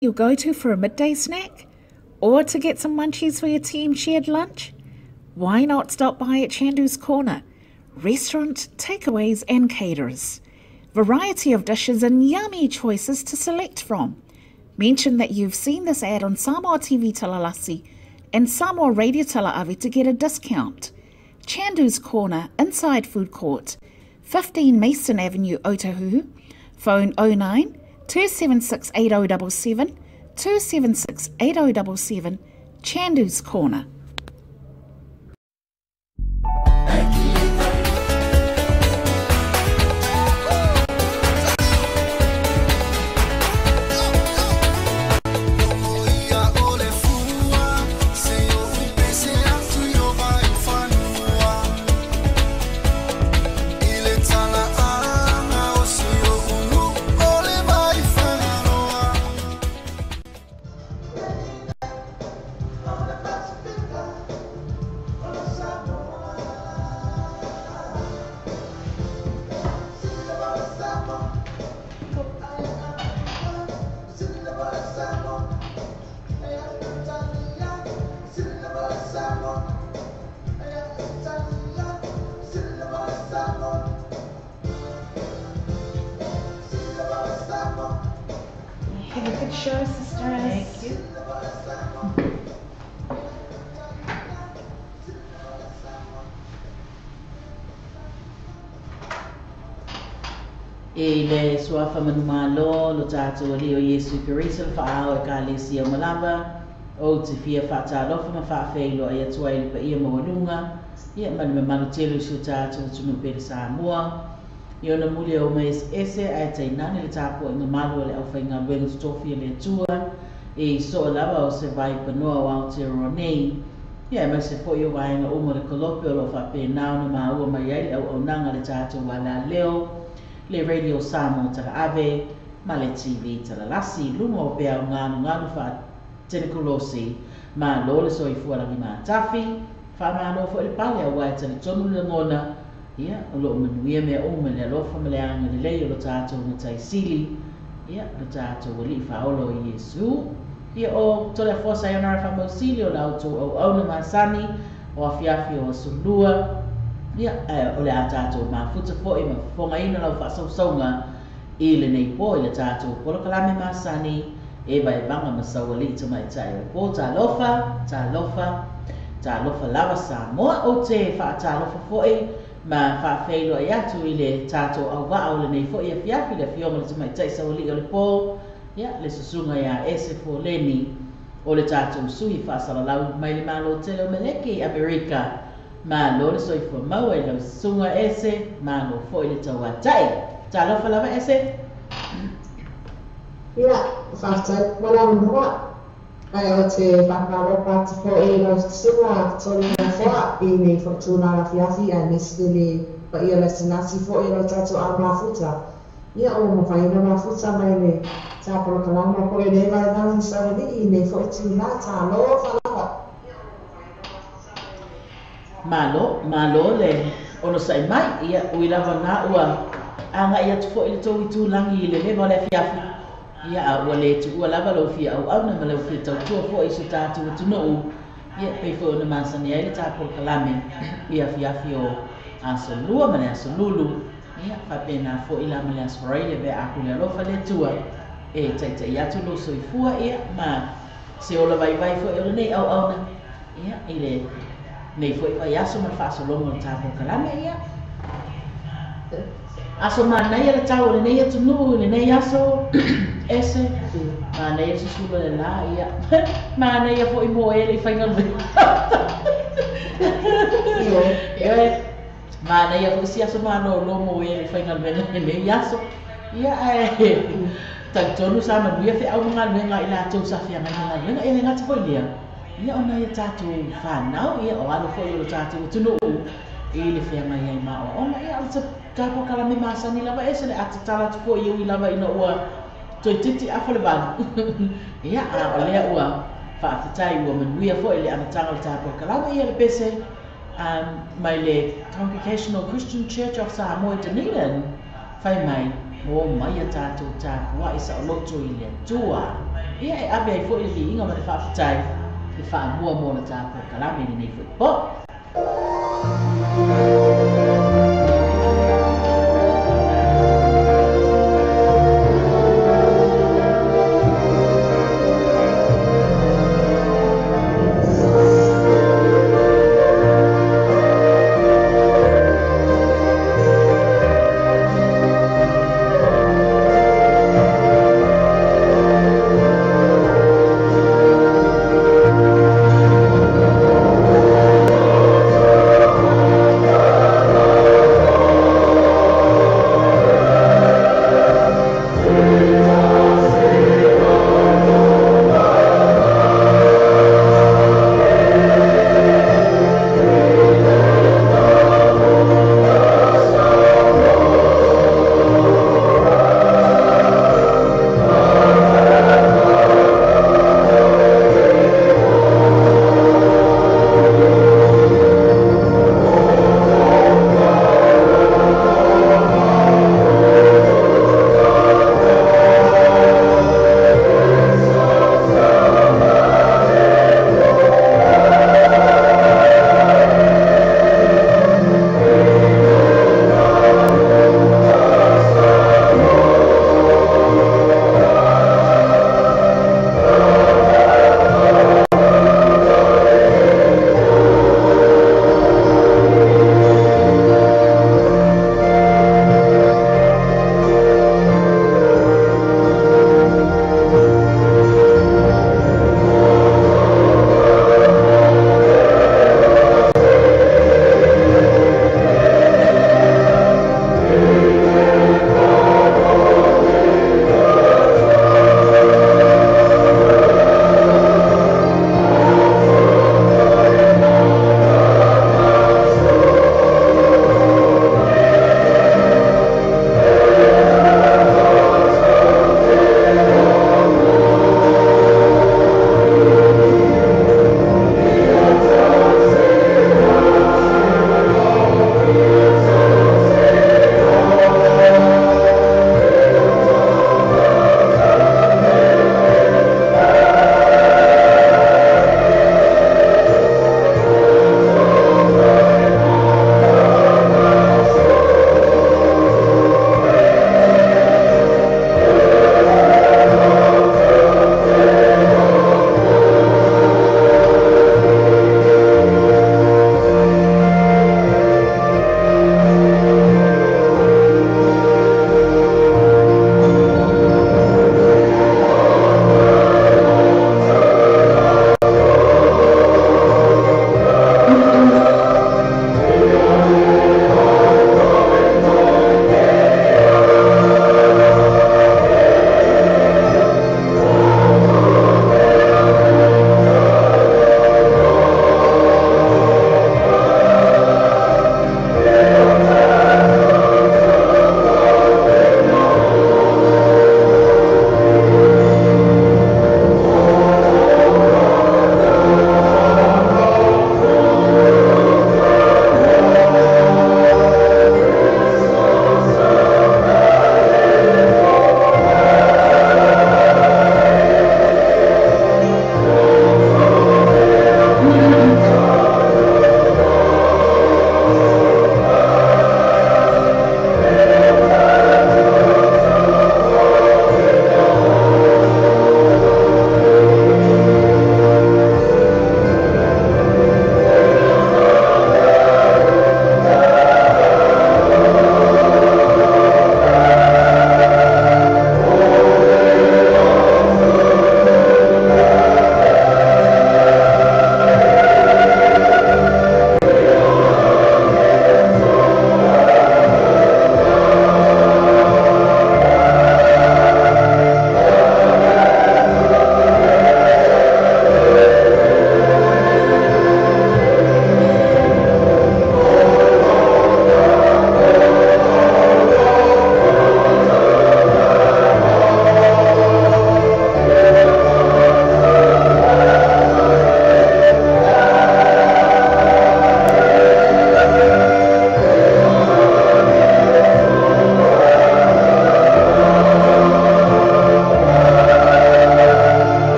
Your go-to for a midday snack? Or to get some munchies for your team shared lunch? Why not stop by at Chandu's Corner? Restaurant, takeaways and caterers. Variety of dishes and yummy choices to select from. Mention that you've seen this ad on Samoa TV Talalasi and Samoa Radio Tala'ave to get a discount. Chandu's Corner, inside Food Court, 15 Mason Avenue, Otahuhu. Phone 09 276 8077, 276 8077, Chandu's Corner. Have a good show, sisters. Thank you. E le suafa manumalo lo tātou ali o Iesu Keriso le whaao e ka le sia malava o te fia whaatalofa ma whaafeilo ai atua i le paia maualuga ia ma le mamalu tele o si o tātou atunuu pele Samoa i ona muli o mai ese ae tainane le tapuaiga malu a le aufaigaluega totofi a le Atua e i soo lava o se vai panoa o Aotearoa nei ia aemaise foʻi o vaega uma o le kolope o loo faapena ona maua mai ai le auaunaga le tatou alaleo le Radio Samoa Talaave ma le TV Talalasi i luga o peau galugalu faatenekulosi malo le soifua lagi matafi faamalo foʻi le pale auā e talitonu le lagona ia o loo manuia mea uma le alofa ma le agalelei o lo tatou mataisili ia lo tatou alii faaola o Iesu ia o Toleafoa Sayonara faamausili o la outou auauna masani o afiafi o asolua ia o le a tatou mafuta foʻi ma fofogaina lau faasausauga i lenei po i le tatou polokalame masani e vaevaga ma saualii tamaitai o le po. Talofa, talofa, talofa lava Samoa. Ou te faatalofa foʻi ma faafeiloai atu i le tatou auvaa o lenei foʻi afiafi le afioga le tamaitai saualii o le po ia le susuga iā Ese Foleni o le tatou sui faasalalau mai le Malo tele o Meleki i Amerika. Malo le soifua maua i lau susuga Ese, malo foʻi le tauatai. Talofa lava Ese. Ia, faafetai mo le avanoa. Ae o te whakalofa atu foʻi i lau susuga Toleafoa i nei foʻi tulaga afiafi aemaise le paia lasinasi foʻi o lo tatou ao mafuta. Ia, ua mafai ona mafuta mai le tapolokalama foʻi o le vaevaga ma Saualii i nei foʻi tulaga. Talofa lava. Malo, malo le onosai mai, ia ui lava na ua agai atu foʻi le tou itulagi i le leva o le afiafi ia a ua lē tuua lava lou fia auauna ma lau fia tautua foʻi i so tatou atunuu ia pei foi ona masani ai le tapolokalame i afiafi o aso lua ma le aso lulu ia faapena foʻi la ma le aso faraile pe a ku le alofa le Atua e taitaʻi atu lou soifua ia ma se ola vaivai foʻi o lenei auauna ia i le nei foʻi vaiaso ma le faasologa o le tapolokalame ia aso manaia le tau o lenei atunuu i lenei aso Ese manaia le susulu o le lā ia manaia foʻi mo e le i faigaluega ioe manaia foʻi si aso malōlō mo e le i faigaluega lenei aso ia ae talitonu sa manuia feau ma galuega i latou sa feagai ma galuega ia le gata foʻi lea ia ona ia tatou fanau ia o alo foʻi o lo tatou atunuu i le feagai ai ma aoaoga ia o le tapolokalame masani lava Ese le a tatala atu foʻi e ui lava ina ua toeitiiti afa le valu ia a o lea ua faafetai ua manuia foʻi le amataga o le tapolokalame ia le pese mai le Congregational Christian Church of Samoa i Dunedin fai mai mo mai a tatou tapuaʻi saoloto i le Atua. Ia e ave ai fo'i le viiga ma le fa'afetai le fa'amua mo le tā polokalame lenei fo'i po.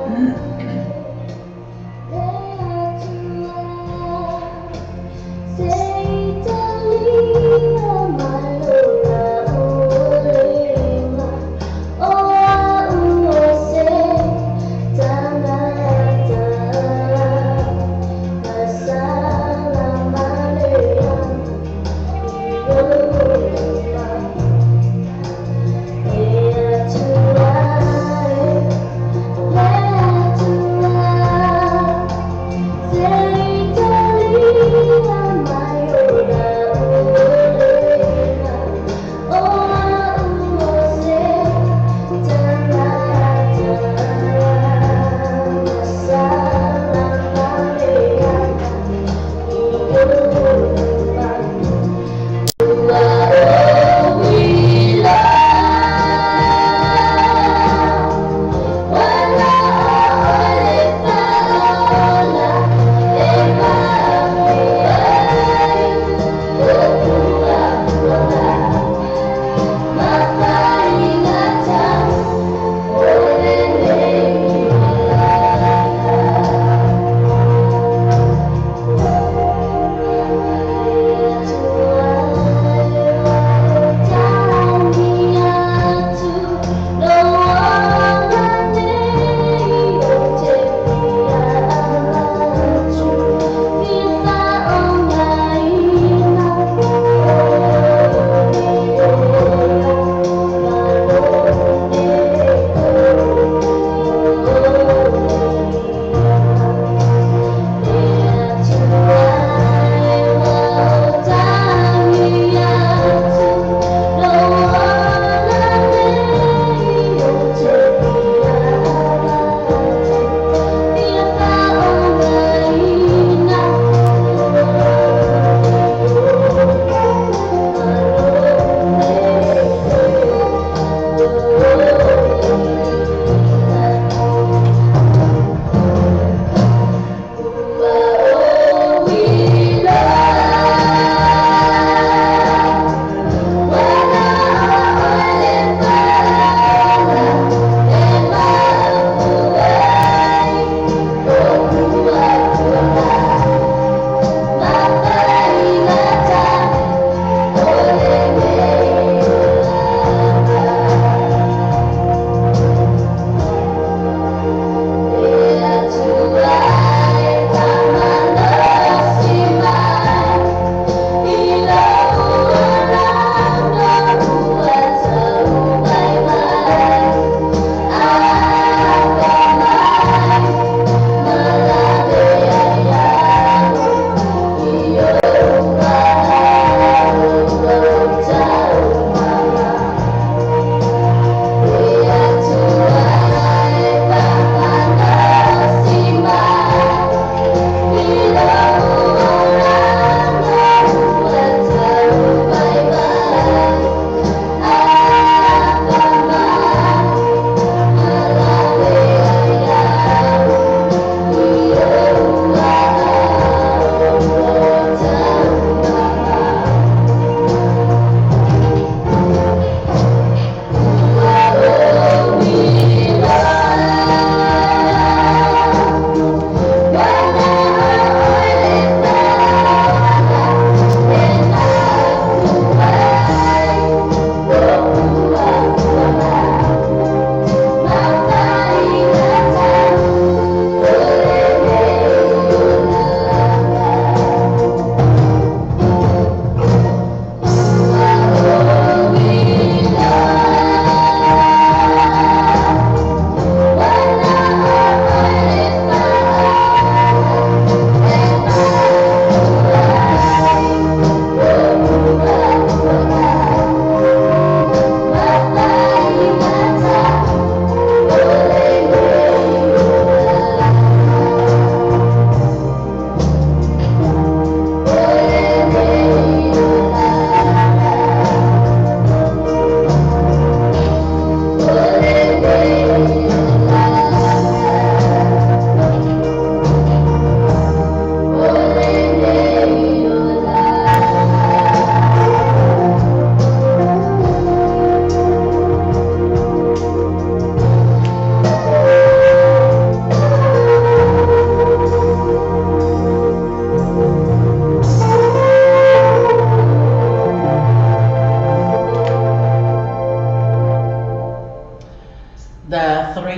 Le Atua.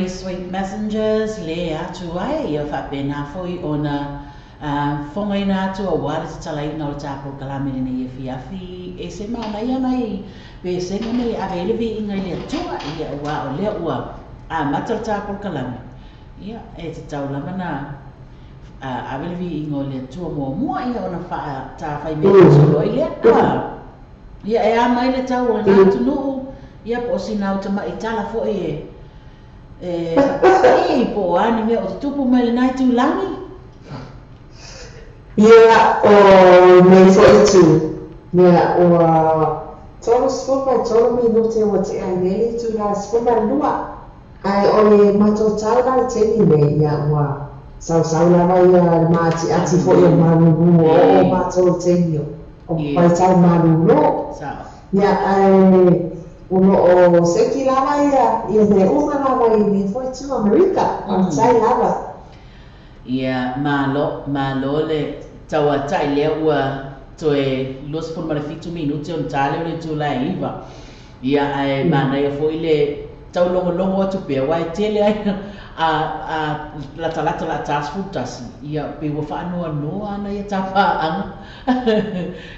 Three Sweet Messengers le atu ai, ia faapena foi ona fogaina atu auā le tatalaina o le tā polokalame lenei afiafi. E se manaia nai pesega nei e ave ai le viiga i le Atua, ia auā o lea ua amata le tā polokalame, ia e tatau lava na ave le viiga o le Atua muamua, ia ona faatafai mea solo ai lea. Ia e a mai le tau o lena atunuu, ia po o sina au tamaitala foi e i po o a ni mea o tutupu mai lenā itulagi. Ia, o nei foi itu, ia, ua 33 minute ua tea ai nei le itula 12, ae o le matou tau la i le taimi nei, ia, ua sausau lava ia le maatiati foi o malulu, ua oo matou i le taimi o vaitau malolo. Ia, ae o lo o seki lava ia mea uma lava i lenei foi itu Amerika, faafetai lava. Ia, malo, malo le tauatai lea ua toe 27 minute ona ta lea o le itula e 9. Ia, ae manaia foi le taulogologo atu pea, aua e tele ai a latalata la ta 11, ia pe ua faanoanoa ana ia tapaaga.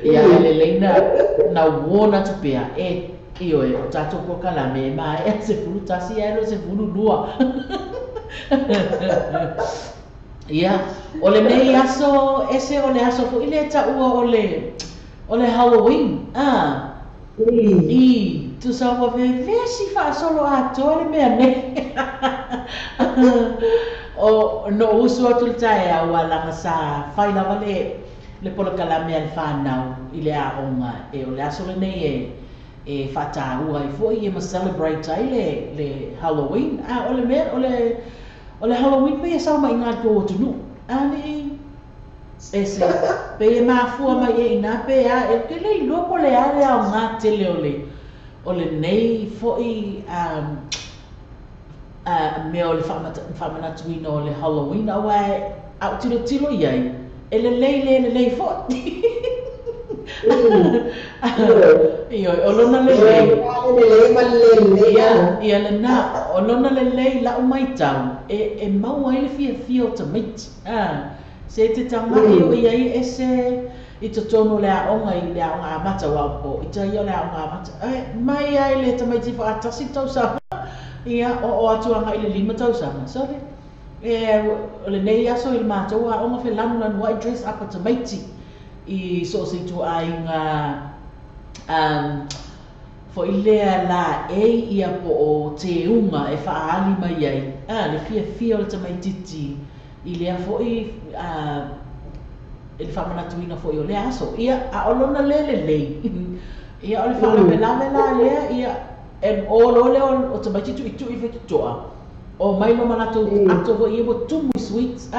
Ia, ae lelei na warn atu pea, e ioe, o tatou polokalame e maea 11 ae le 12. Ia, o lenei aso ese o le aso foi lea taua o le Halloween. I, tusa ua vevesi faasolo atoa le mea nei. O no usu atu le taeao ua laga sa fai lava le polokalame a le whanau i le aoga e o le aso lenei e faataua ai foi ia ma celebrate ai le Halloween. O le mea o le Halloween pe e sau mai ngā tō atunuu. Ani e se pe e mafua mai e ina pe a e ke le iloa po le a le aoga tele o lenei foi mea o le faamanatuina o le Halloween, aua au tilotilo iai e lelei le lelei foi. Ioe, o lona lelei. Lelei ma lelei. Ia, ia lena, o lona lelei lau maitau, e maua ai le fiafia o tamaiti. Se te tagai o iai ese i totonu o le aoga i le aoga amata ua o ita ia o le aoga amata. Mai ai le tamaiti faatasi tausaga, ia o atu aga i le 5 tausaga. Sorry. E o lenei aso i le matou aoga felanulanu ai dress up a tamaiti i so o se ituaiga foi lea la e ia po o teuga e faaali mai ai le fiafia o le tamaititi i lea foi e le faamanatuina foi o lea aso. Ia, a o lona le lelei. Ia, o le faalavelave la lea, ia, e o lo lea o tamaiti tuitui fetotoa. O mai lo malatou ato foi ia ua tumu i sweets.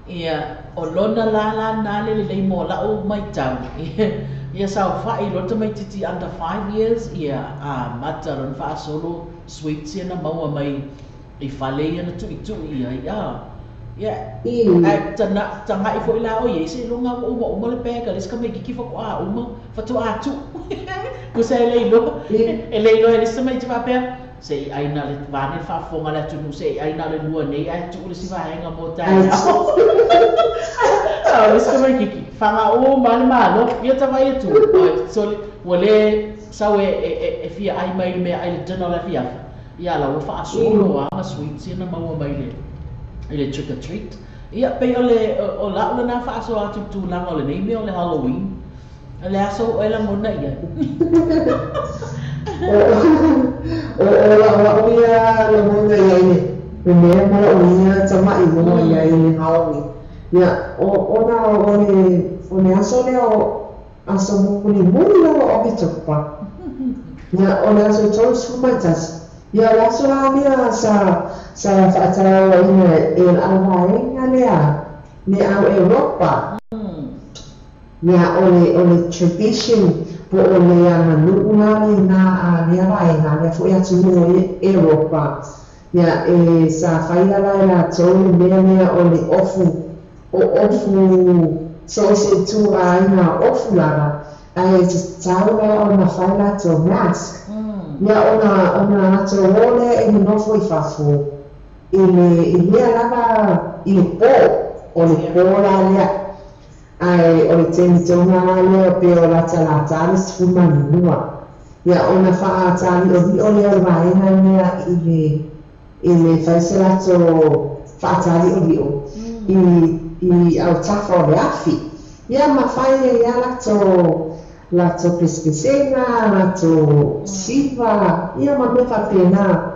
Ia, o lona la la na le lelei mo lau maitau. Ia saofai lo tamaititi under 5 years, ia amata lona faasolo sweets ia na maua mai i fale ia na tuitui ai. Ia, ae tagai foi la o ia se longa ua uma uma le bag a le isi tamaititi faatoa uma faatoa tuu. Tusa e le iloa, e le iloa e le isi tamaiti faapea, se i ai na le vane le faafofoga le atunuu, se i ai na le lua nei ae tuu le isi vaega mo taeao. O le isi tamaititi, faga uma le malo, ia tavai atu. Sorry, ua le sau e fia ai mai le mea ai le dinner o le afiafi. Ia la ua faasolo a ma sweets ia na maua mai i le trick or treat. Ia pei o le o lau lena faasoa atu i tulaga o lenei mea o le Halloween. Le aso o e lagona ia. O lau ia lagona iai le mea ma lau ia tama'i ona iai le Halloween. Ia, ona o le aso lea o aso mulimuli lava o Oketopa. Ia, o le aso 31. Ia, o le aso la lea sa faatauaina e le auvaega lea le au Europa. Ia, o le tradition po o le aganuu la lena a lea vaega lea foi atunuu o Europa. Ia, e sa faia la e latou le mea lea o le ofu, o ofu so o se ituaiga ofu lava, ae tatau la ona fai latou mask. Ia ona latou o lea e nonofo i fafo i le i lea lava i le po, o le po la lea. Ae o le taimi tonu la lea pei o lata lata le 12. Ia ona fa'atali'oli'o lea o le vaega lea i le fai se latou fa'atali'oli'o i autafa o le afi. Ia ma fai ai ia latou pesepesega, latou siva, ia ma mea faapena.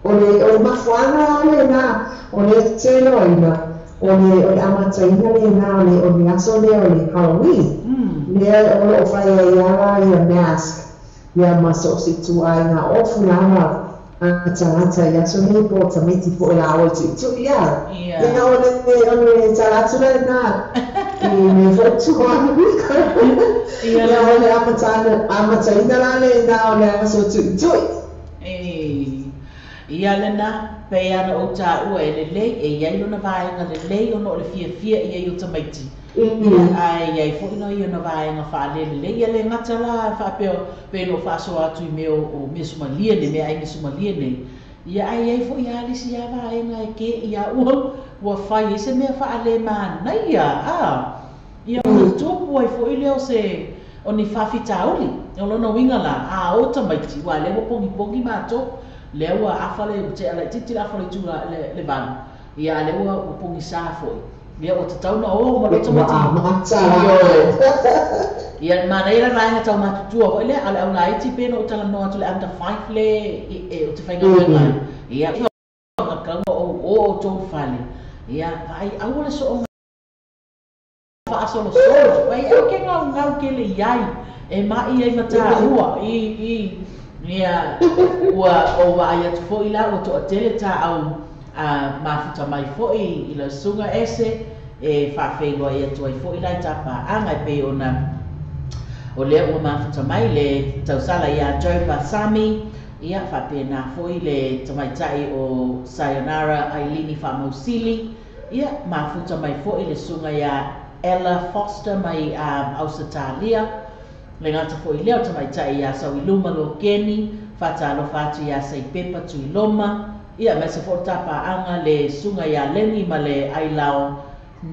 O le mafuaaga lena o le teloaina o le amataina lena o le aso lea o le Halloween. Lea o lo'o fai ai ala ia mask ia ma so o se ituaiga ofu lava a tagata i aso nei po o tamaiti fo'i laoi tu'itu'i ia. Ia o le tala atu lena i le fo'u. Ia o le amataina la lena o le aso tu'itu'i. Ia lena pei ana ou tāua e lelei e iai lona vaega lelei ona o le fiafia ia i o tamaiti. Ia ae iai fo'i no ia na vaega fa'alelelei ia le gata la fa'apea pe no fa'asoa atu i mea o measumalie nei mea ai measumalie nei. Ia ae iai fo'i a lisi ia vaega e ke ia ua fai ai se mea fa'ale manaia a. Ia ona tupu ai fo'i lea o se o ni fa'afitauli o lona uiga la a o tamaiti ua lea ua pogipogi matou lea ua afa le ua laitiiti le afa le itu le 8 ia lea ua pogisā fo'i ia ua tatau na o ma lo tamaiti. Ia manaia le vaega taumatutua fo'i lea a le aulaiti pe no talanoa atu le under 5 le e o te faigaluega ia kauga o tou fale ia vaai aua le so'oga fa'asolosolo vai au ke gaugau ke le iai e ma'i ai ma tāua i ia ua o vaai atu fo'i la ua to'atele tā'au a mafuta mai fo'i i le susuga ese e fa'afeiloai atu ai fo'i la i tapaaga e pei ona o lea ua mafuta mai le tausala iā Joe Basami ia fa'apena fo'i le tamaita'i o Sayonara Ailini Fa'amausili ia mafuta mai fo'i le susuga iā Ella Foster mai Ausetalia le gata fo'i lea o tamaita'i iā Sauiluma Lokeni fa'atalofa atu iā Saipepa Tuiloma ia ma se fo'i tapaaga le susuga iā Leni ma le Ailao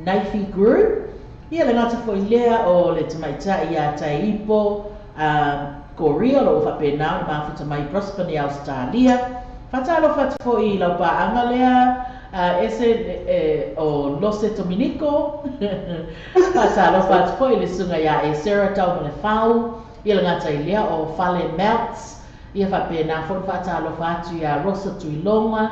Naifi Group ia le gata fo'i lea o le tamaita'i iā Taipo Korea lo o fa'apena o mafuta mai Brisbane i Australia fa'atalofa atu fo'i i laupaaga lea ese o Lose Dominico fa'atalofa atu fo'i le susuga iā Esera Taumalefau ia le gata i lea o Fale Melts ia fa'apena fo'i fa'atalofa atu iā Rosa Tuiloga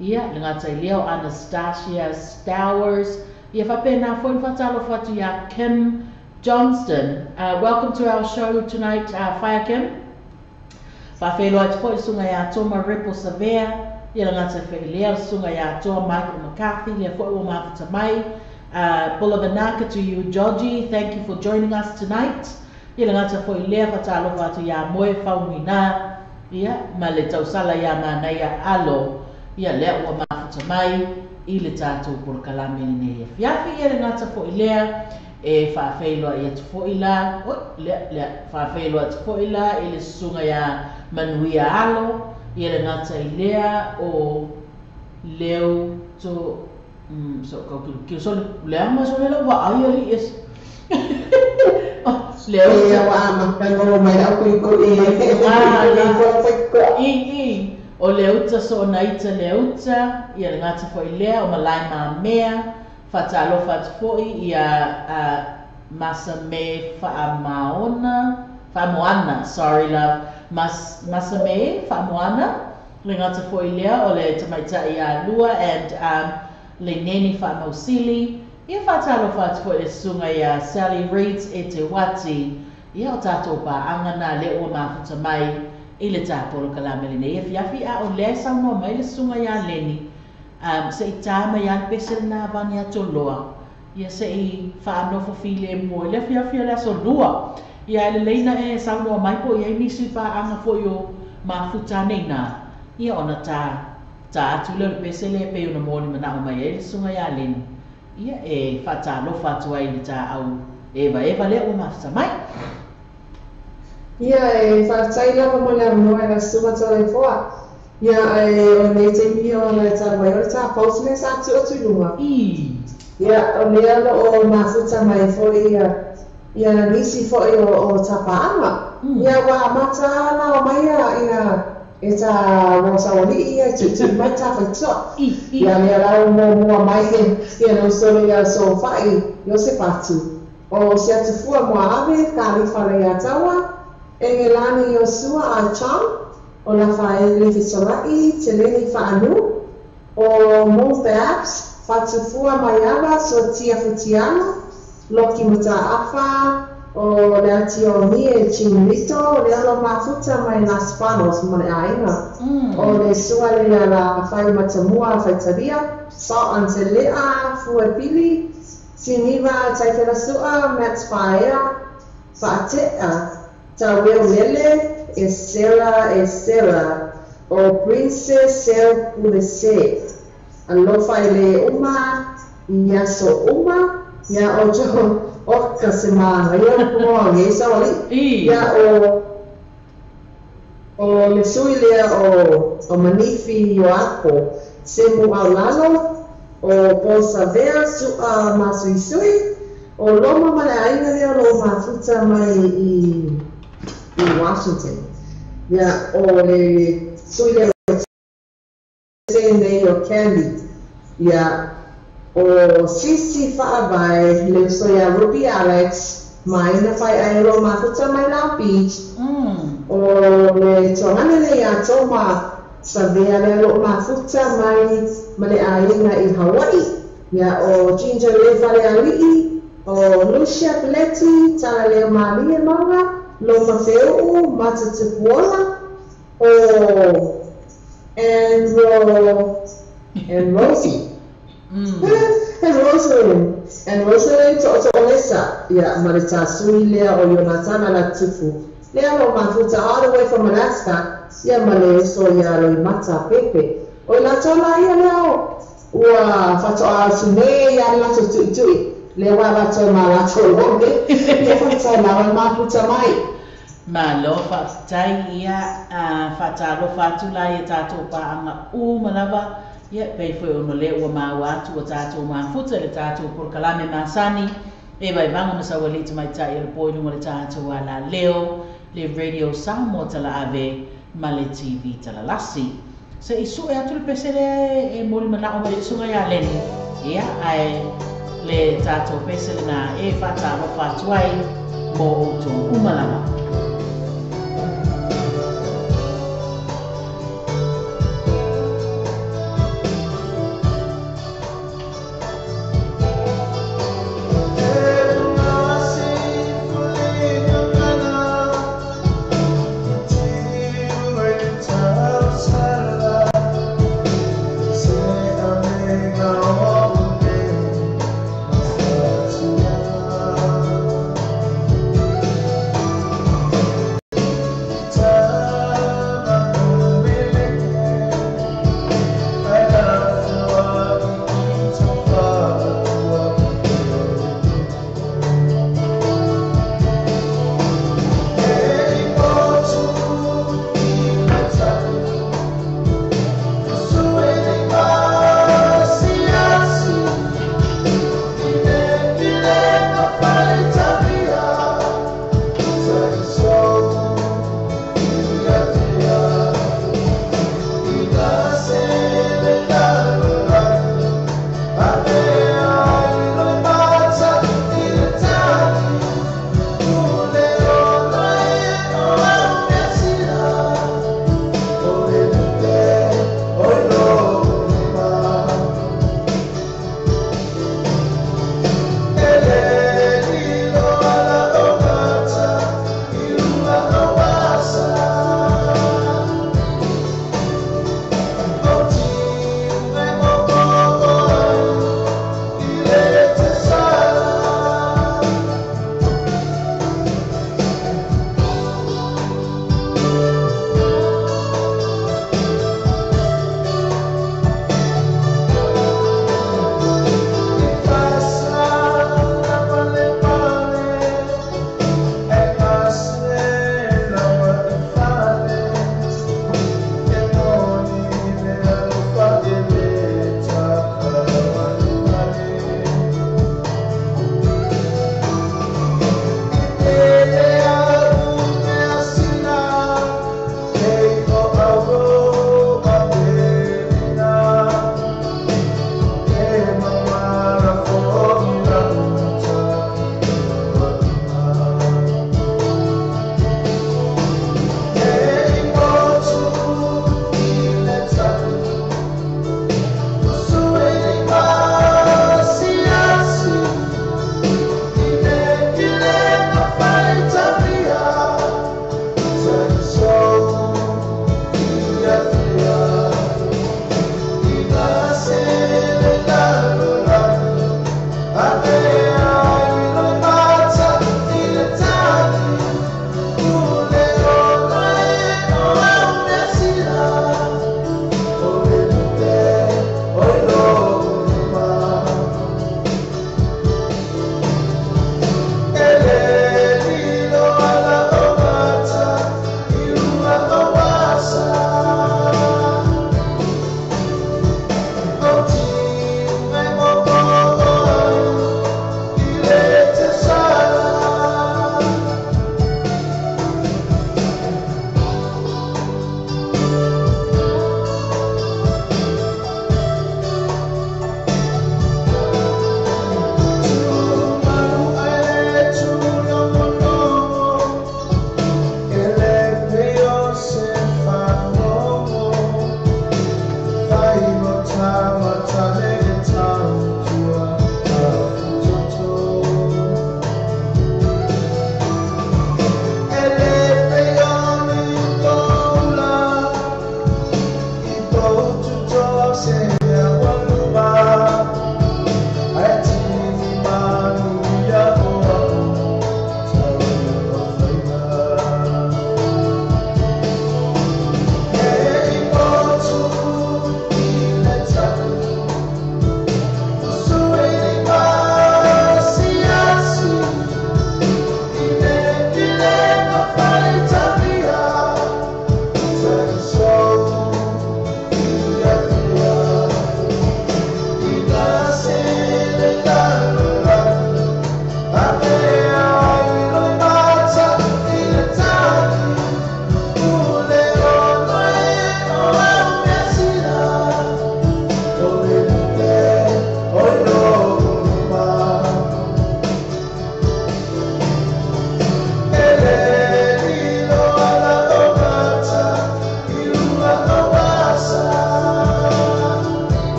ia le gata i lea o Anastasia Stowers ia fa'apena fo'i fa'atalofa atu iā Kim Johnston. Welcome to our show tonight, Fire Kim. Fa'afeiloai atu fo'i susuga iā Toma Repo Savea ia le gata feilea le susuga iā Toa Michael McCarthy lea fo'i ua mafuta mai. Bulavanaka to you, Georgie. Thank you for joining us tonight. Ia le gata fo'i lea fa'atalofa atu iā Moe Fauguina ia ma le tausala iā Manaia Alo ia lea ua mafuta mai i le tatou polokalame lenei afiafi ia le gata fo'i lea e fa'afeiloai atu fo'i la oi lea lea fa'afeiloai atu fo'i la i le susuga iā Manuia Alo ia le gata i lea o leu to so kau kilu so lea ma so le vaai ali es leu. Ia ua amata mai lau kuikui. I o leuta so naita leuta ia le gata fo'i lea o malae mamea fa'atalofa atu fo'i ia Masame Fa'amaona Fa'amoana, sorry love, Masame Fa'amoana le gata fo'i lea o le tamaita'i iā Lua and le Neni Fa'amausili ia fa'atalofa atu fo'i le susuga iā Sally Reeds e te Wati ia o tatou paaga na lea ua mafuta mai i le tapolokalame lenei afiafi a o lea e saunoa mai le susuga iā Leni se'i tā mai a le pese lenā vani atu loa ia se'i fa'anofo filemu ai le afiafi o le aso lua ia e lelei na e saunoa mai po i ai nisi paaga fo'i o mafuta nei na ia ona tā tā atu lea o le pese lea pei ona moni mana'o mai ai le susuga iā Leni ia e fa'atalofa atu ai le tā'au evaeva lea ua mafuta mai. Ia e faafetai lava mo le avanoa e lau susuga Toleafoa. Ia ae o lenei taimi o le talu ai o le ta post lea sa tuu atu i luga. Ia o lea o lo o mafuta mai foi ia ia nisi foi o ta paaga. Ia ua amata ona omai ia e ta uo saualii ia e tuitui mai ta faitotoa. Ia lea la ua muamua mai ia le uso lea ia Sofai Iosefatu o Siatufua Moaave Kalifa Leiataua Engelani Iosua Achong o Lafaele Fesolai Teleni Faanu o Mo Babs Fatufua Maiava Sotia Futialo Loki Mataafa o le Ationi e Chinito lea lo mafuta mai Las Panos ma le aiga. O le sua lea la fai matamua faitalia Sa Antelea Fuepili Siniva Taifelasua Matt Faea Faatea Taueu Lele e Sarah e Sarah o Princess Seu Pulese alofa i le uma i aso uma ia o jo o ka se maga ia mo nge sa wali ia o le sui lea o Manifi Ioapo se mu aulalo o Paul Savea Sua Masuisui o Loma ma le aiga lea o lo mafuta mai i Washington. Ia o le sui lea o nei o Candy. Ia o Sisi Faavae le uso ia Ruby Alex mai na fai ai o lo mafuta mai Long Beach. O le tuagane le ia Toma Savea lea lo mafuta mai ma le aiga i Hawaii. Ia o Ginger Le Falealii o Lucia Peletti Talaleo Malie Mauga Loma Feuu Matatupuola o and and Rosie. And Rosalind and Rosalind To'oto'olesa ia ma le tasui lea o Ionatana Latufu lea lo mafuta all the way from Alaska ia ma le uso ia Loimata Pepe o i latou la ia lea o ua faatoa atu nei ia le latou tuitui lea ua latou ma latou lole ia faafetai lava le mafuta mai. Malo faafetai ia faatalofa atu la ia tatou paaga uma lava ia pei foi ona lea ua maua atu ua tatou mafuta le tatou polokalame masani e vaivaga ma saualii tamaitai o le po i luga le tatou alaleo le Radio Samoa talaave ma le TV talalasi. Se i sue atu le pese lea e moli manao ma le usuga ia Leni ia ae le tatou pese lena e faatalofa atu ai mo outou uma lava. Yeah.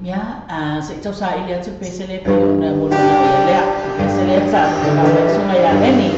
Ia, se i tausaili atu le pese lea pei ona molimau ia lea. Le pese lea sa molimau ai le susuga ia Leni.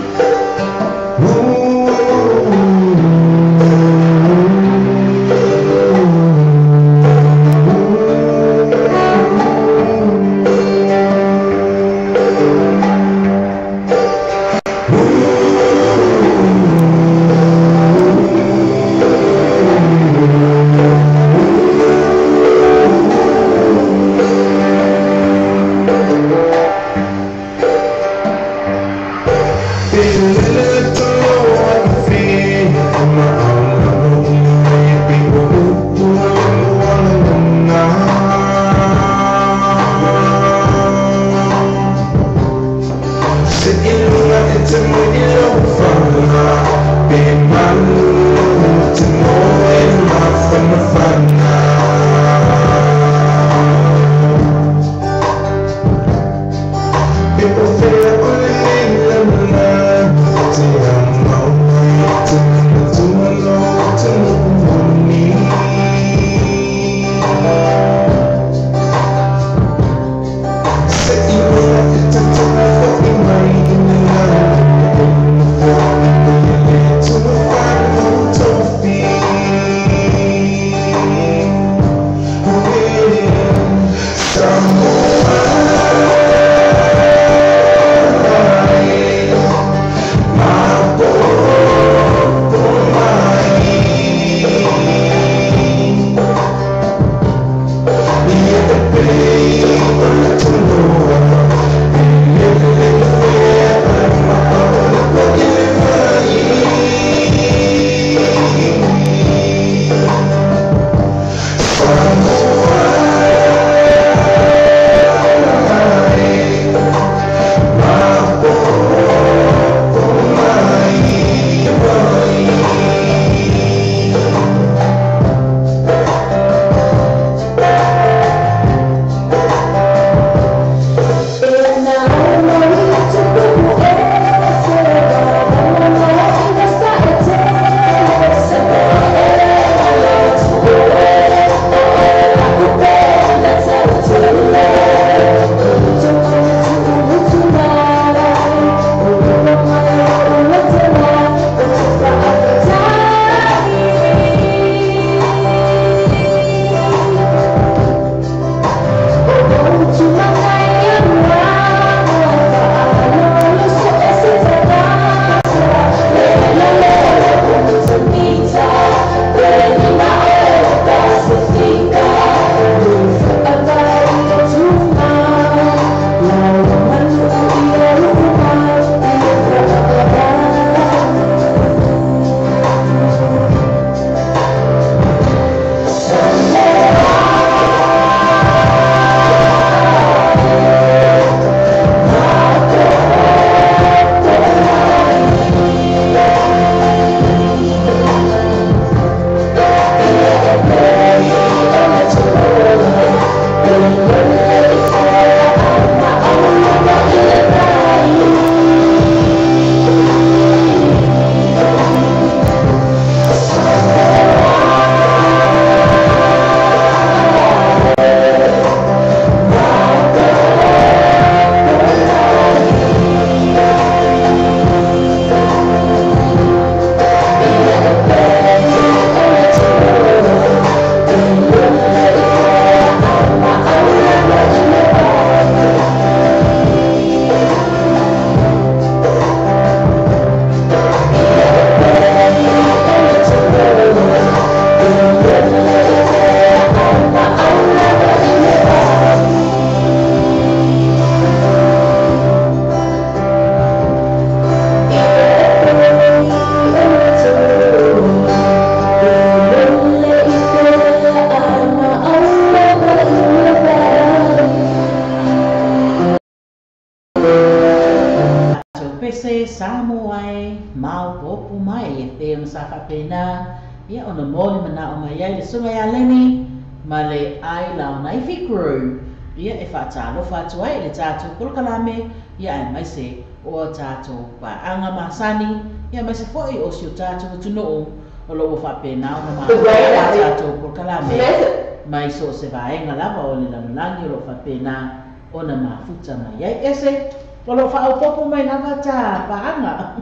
Pese Samoa e maopoopo mai e pei ona sa faapena ia ona moli manao mai ai le susuga ia Leni ma le ai Laonaifi Crew ia e faatalofa atu ai i le tatou polokalame ia aemaise o a tatou paaga masani ia aemaise foi o si o tatou atunuu o lo o ua faapena ona The way maea that a they tatou polokalame. method. Mai so o se vaega lava o le lalolagi o loo faapena ona mafuta mai ai ese o loo faaopopo mai lava ta paaga.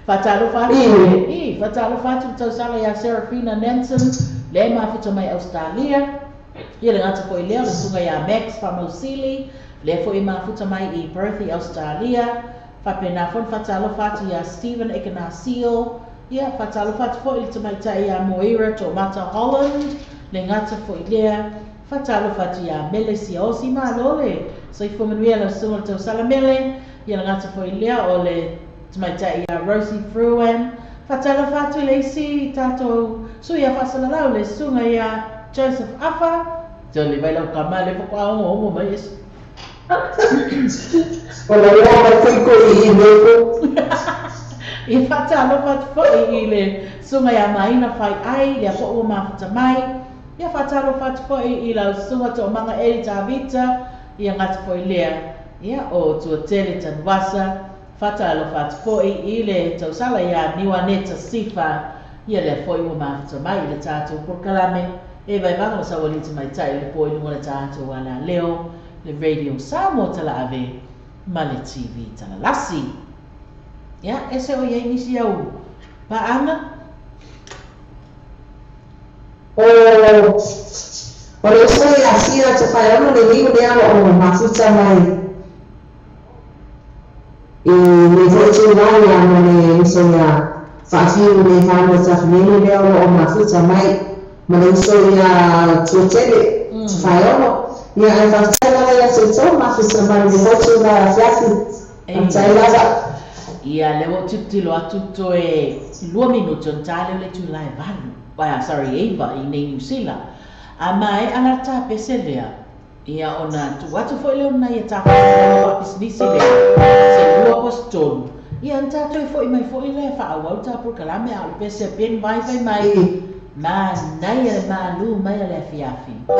Faatalofa atu i faatalofa atu le tausala iā Serafina Nansen lea e mafuta mai Australia. Ia le gata fo'i lea o le susuga iā Max Faamausili lea fo'i e mafuta mai i Perth i Australia. Faapena foi ona faatalofa atu iā Stephen Ekenasio. Ia faatalofa atu fo'i le tamaita'i iā Moira Toomata Holland le gata fo'i lea. Faatalofa atu iā Mele Siaosi malo le soifua manuia lau susuga le tausala Mele. Ia le gata fo'i lea o le tamaita'i iā Rosie Fruan. Faatalofa atu i le isi tatou sui a faasalalau le susuga iā Joseph Afa. Tole mai lau kama le fakoa mai ese. O le lea mai koikoi i leko. I faatalofa atu fo'i i le susuga iā Maina Fai Ai lea fo'i ua mafuta mai. Ia faatalofa atu fo'i i lau susuga Toomaga Eli Tavita. Ia gata fo'i lea ia o Tuatele Tanuasa. Faatalofa atu fo'i i le tausala iā Niuaneta Sifa. Ia lea fo'i ua mafuta mai i le tatou polokalame e vaivaga ma saualii tamaitai o le po i luga o le tatou alaleo le Radio Samoa Talaave ma le TV Talalasi. Ia ese o iai nisi au paaga. O le uso ia Sina te whaiano le liu lea o mafuta mai i le fo'i tūlā ia ma le uso ia Faafiu le whānau tawhinene lea o mafuta mai ma le uso ia Tuatele te whaiano. Ia ai whafetai lava ia te tō mafuta mai le fo'i tūlā afiafi. Whafetai lava. Ia le ua tilotilo atu toe 2 minuti ona tā lea o le itulā e 8, sorry 9 i nei Niu Sila. A mae ala tapese lea. Ia ona tuu atu fo'i lea ona ia tafaasalalau faapisinisi lea se 2 po se 3. Ia ona tatou fo'i mai fo'i lea faaauau ta polokalame a o le pese a Ben Vaivai mai manaia le malū mai a le afiafi. Oh.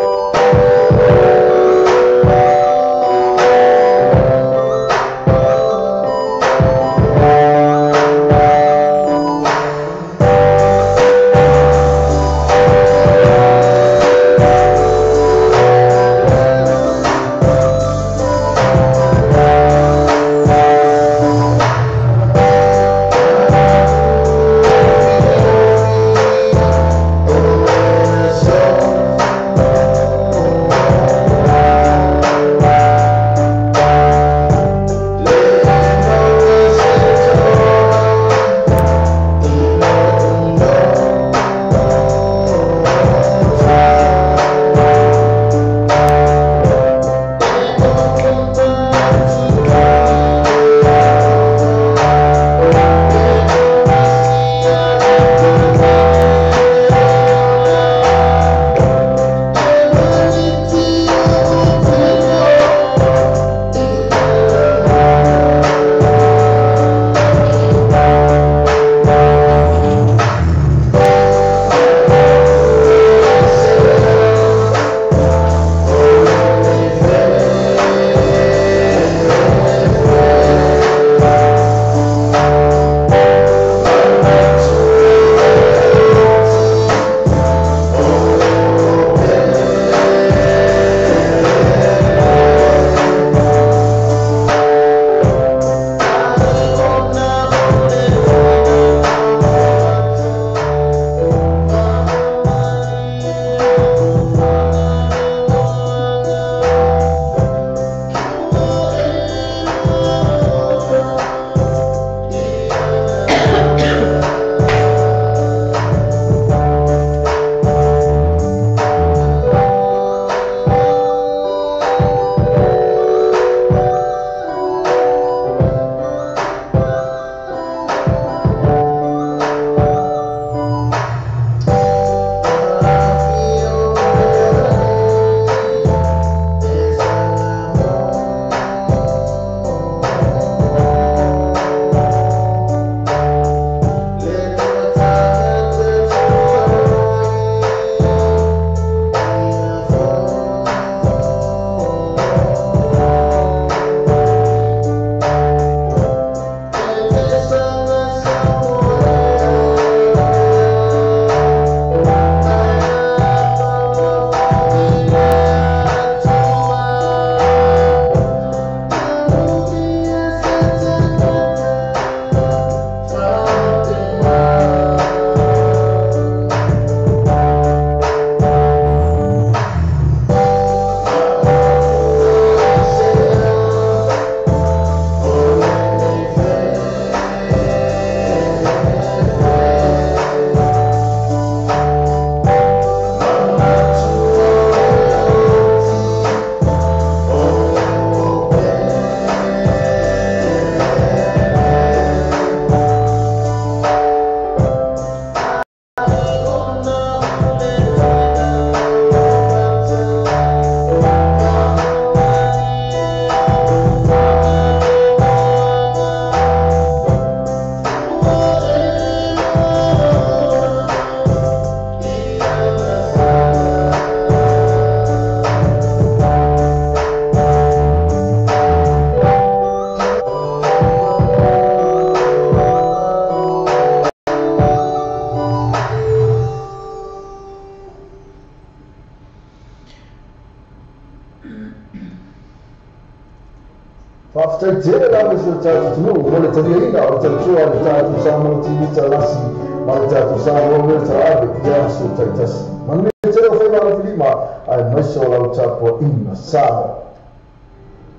Faafetai tele lava i si o tatou atunuu mo le taliaina o le tautua a le tatou Samoa TV Talasi ma le tatou Samoa Radio Talaave i aso taitasi. Manuia tele o faiva alofilima aemaise o lau tapuaiga Samoa.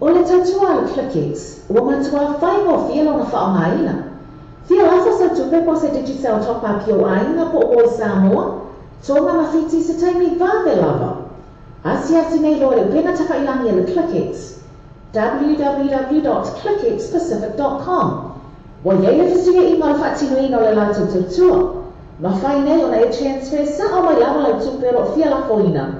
O le tautua a le ClickX, ua matuā faigofie lona faaaogaina. Fia lafo sau tupe po o se Digicel Top Up i ou aiga po o Voi Samoa, Tonga ma Fiti i se taimi vave lava. Asiasi nei loa i le upega tafailagi a le ClickX, www.clickxpacific.com. Ua i ai le fesuiaiga o le faatinoina o le latou tautua. Mafai nei ona e transfer sao mai lava lau tupe o lo o fia lafoina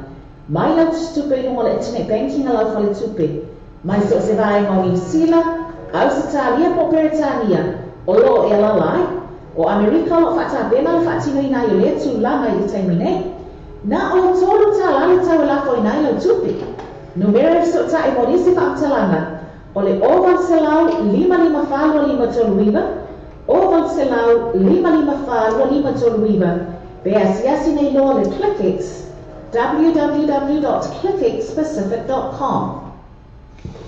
mai lau tusitupe i luga o le internet banking a lau faletupe, mai so o se vaega o Niu Sila, Ausetalia po o Peretania o lo o e alaala ai. O Amerika o lo o faatapena le faatinoina ai o lea tulaga i le taimi nei. Na o le $3 le tau e lafoina ai lau tupe. Numera e fesootai mo nisi faamatalaga o le 0800 554 2539, 0800 554 2539, pe asiasi nei loa le ClickX, www.clickxpacific.com.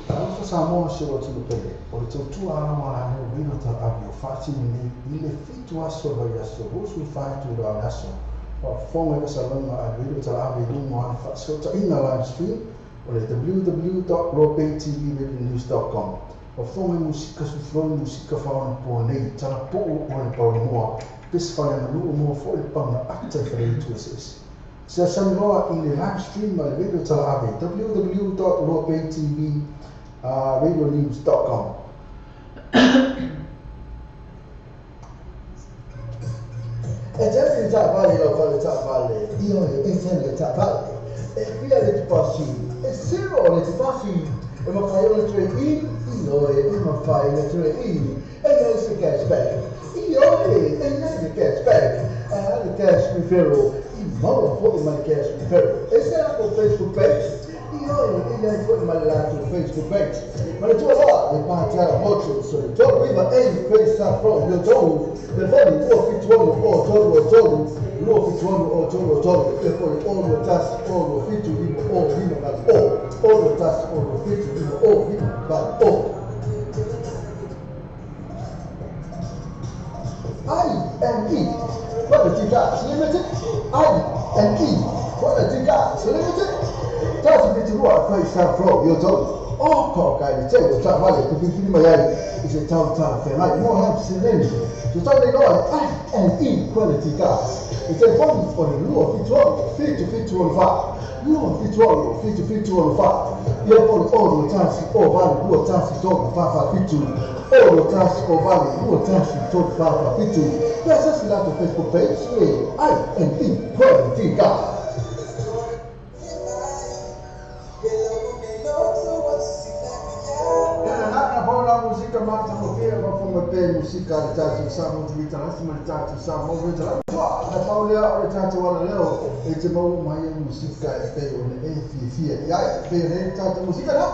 Talofa Samoa si ou atunuu pele, o le tautua ala ma la leo Radio Talaave o faatino nei i le 7 aso o le vaiaso 24 itula o le aso. Faafofoga i faasalaga a le Radio Talaave i luga o ana faasootaiga live stream o le www.loapaytvradionews.com. Faafofoga i musika sufuloni musika faaonaponei talapuu o le paomoa pesi faaleaganuu moa foi le paga ata i faleitu eseese. Siasani loa i le live stream a le Radio Talaave www.loapaytvradionews.com. E tele le taavale lau fale taavale, ioe, e tele le taavale. E fia le tupasi, e zero le tupasi. E mafai ona trade in, ioe, e mafai ona trade in. E iai se cashback, ioe, e iai le cashback. E a le cash referral, i maua foi ma le cash referral. E se latou Facebook page, ioe, e iai foi ma le latou Facebook page. Ma le tua loa, le Pātiala Motors, o le 39 A Grace South Road, Leotolu, telefoni 276 o 3 3, 276 o 3 3, telefoni 6 1 6 7 5 o 5 8 o, 6 1 6 7 5 o 5 8 o. I N E Quality Cars Limited, I N E Quality Cars Limited. Tasi fitu lua Grace South Road, Leotolu. O ko kai le tele o taavale te filifili mai ai i se tau talafeagai mo lau seleni. Sotai nei loa le I N E Quality Cars. Le telefoni o le 276 7764, 276 7764. Ia po le 6 1 o 8 2 1 3 4 4 7, 6 1 o 8 2 1 3 4 4 7. Pe asiasi latou Facebook page e I N E Quality Cars. Musika matagofie faafofoga pea i musika a le tatou Samoa TV Talasi ma le tatou Samoa Radio Talaave. Na pau lea o le tatou alaleo e te maua mai ai musika e pei ona e fiafia i ai. E pei ona e le tatou musika na.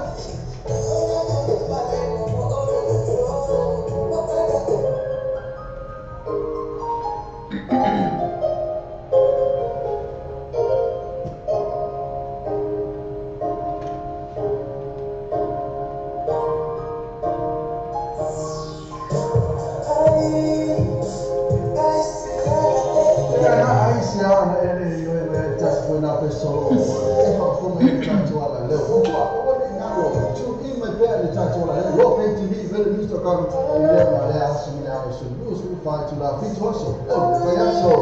Ia na ai se ana e le ioe tasi foi na peso e faafofoga i le tatou alaleo. Ua ua nei nalo tune in mai pea le tatou alaleo Loapay TV radionews.com i lea ma lea aso ma le aso 24 itula 7 aso o le vaiaso.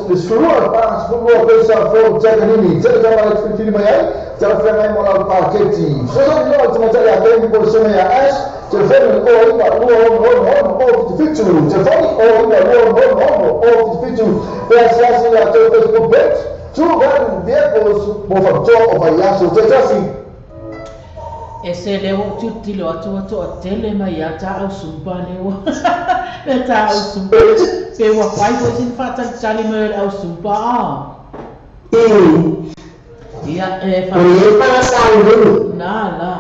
Le sefulua pa sefulua pesa fou takanini tele taavale te filifili mai ai talafeagai mo lau paketi. Fesoasoani loa le tamatai ia Kemi po o le sema ia Ash, telefoni o 9 2 6 6 6 o 77, telefoni o 9 2 6 6 6 o 77. Pe asiasi i latou Facebook page True Value Vehicles mo faapitoa o vaiaso taitasi. E se leo o tilotilo atu atoa tele mai ia tā au sumpa leo. Le tā au sumpa. Pe ua fai foi sina faatalitali mai o le au sumpa a. Ia e O le faasaululu. Na la.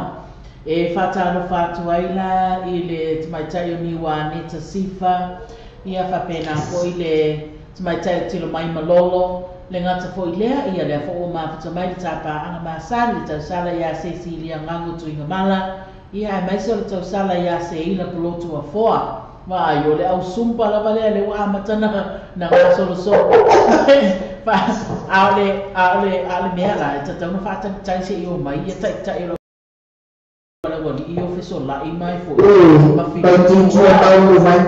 E faatalofa atu ai la i le tamaitai o Niuaneta Sifa, ia faapena foi le tamaitai o Tilomai Malolo, le gata foi lea, ia lea foi ua mafuta mai le tapaaga masani le tausala ia Cecilia Gago Tuigamala, ia aemaise o le tausala ia Seila Polotu Afoa. Vaai o le ausumpa lava lea le ua amata na gasolosolo. A o le mea la e tatau ona faatagitagi seia o mai ia taitai o le ualii o fesola'i mai foi ma Pautitua tau vai.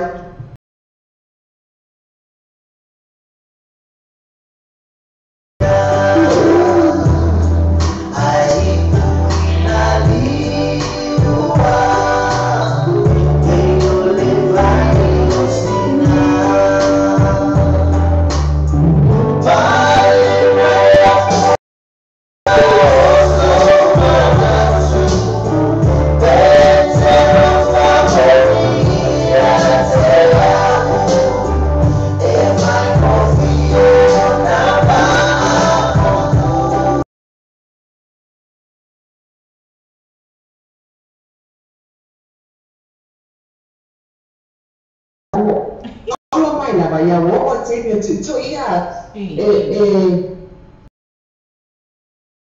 Alo mai lava ia ua o taimi o tuitui ia e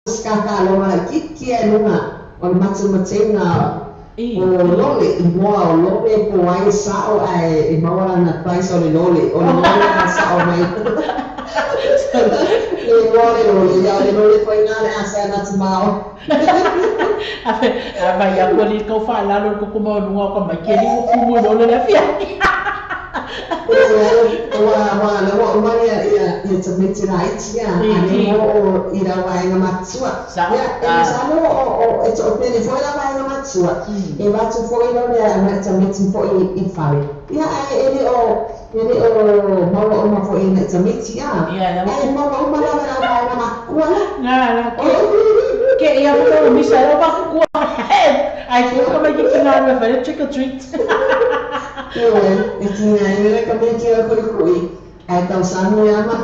skakaloga laititi e luga o le matematega o lole i moa o lole po ai sa'o ae e maua lana price o le lole o le lole a sa'o mai le igoa o le lole ia o le lole foi gā le asa na tamao. A vai aku ali kau faalalo le koko maualuga o ka mai ke alii ua kumu i lole le afiafi. Ua ua le ua uma ia ia ia tamaiti laiti ia a lea ua oo i lau vaega matua ia e masalo o e to'atele foi lau vaega matua e avatu foi lo le aga'i tamaiti foi i fale ia ae e le o e le o maua uma foi i na'i tamaiti a ae maua uma lava lau vaega makua la la ke ia mo misa e o makua ai ke ka mai ki ngā me fai trick or treat. E tiga ai le ka mea kia kulikui ae tausami ia ma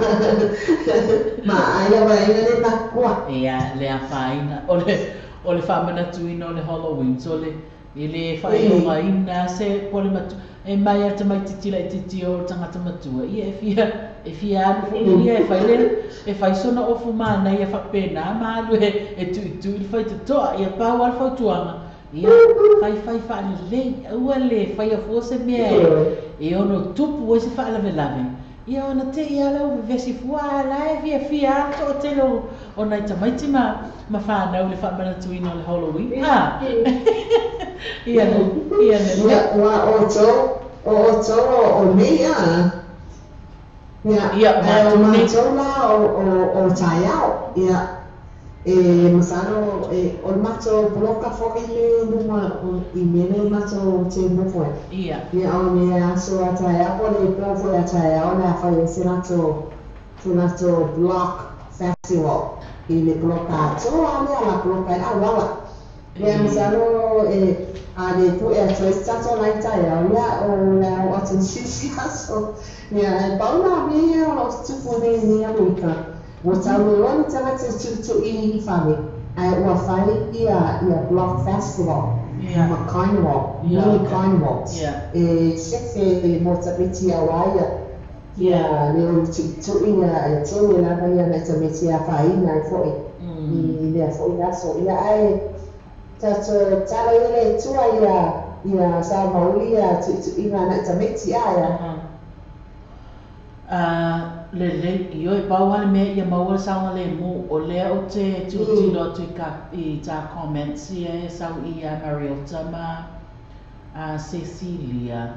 ma ai le vaega le makua. Ia le afaina o le faamanatuina o le Halloween so le i le faailogaina se po le matu e mai a tamaititi laititi o le tagata matua ia e fia alu foi ia e fai le e fai sona ofu manaia faapena ma alu e tuitui le faitotoa ia pau a le fautuaga ia faifai faalelei aua le faia fua se mea e ono tupu ai se faalavelave ia ona te ia lau vevesi fua la e fiafia a to'atele o nai tamaiti ma fanau le faamanatuina o le Halloween a ia ia le Ia ua o outou o nei a ia ia ae o matou nei matou la o taeao ia e masalo e o le matou poloka foi le luma i mea nei matou te nofo ai. Ia o le aso a taeao po o le po foi a taeao le a fai ai se latou block festival i le poloka atoa lea la poloka ai auala ia masalo e a le pu'e atu ai se tatou lai taeao ia o le ao atu sisi aso ia e pau la mea ia o loo tutupu nei nei Amerika ua tauloa le tagata e tu'utu'i i fale ae ua fai ia block festival ma carnival mini carnivals e sefe mo tamaiti auā ia ia le o tu'utu'i ia e tele lava ia nai tamaiti e afaina ai fo'i i lea fo'i aso ia ae tatou tala ia le Atua ia ia sa mauli ia tu'utu'iga na'i tamaiti a ia. Lelei ioe pau a le mea ia maua le saogalemu o lea ou te tilotilo atu i ka i tā comments ia e sau ia Mariota ma a Cecilia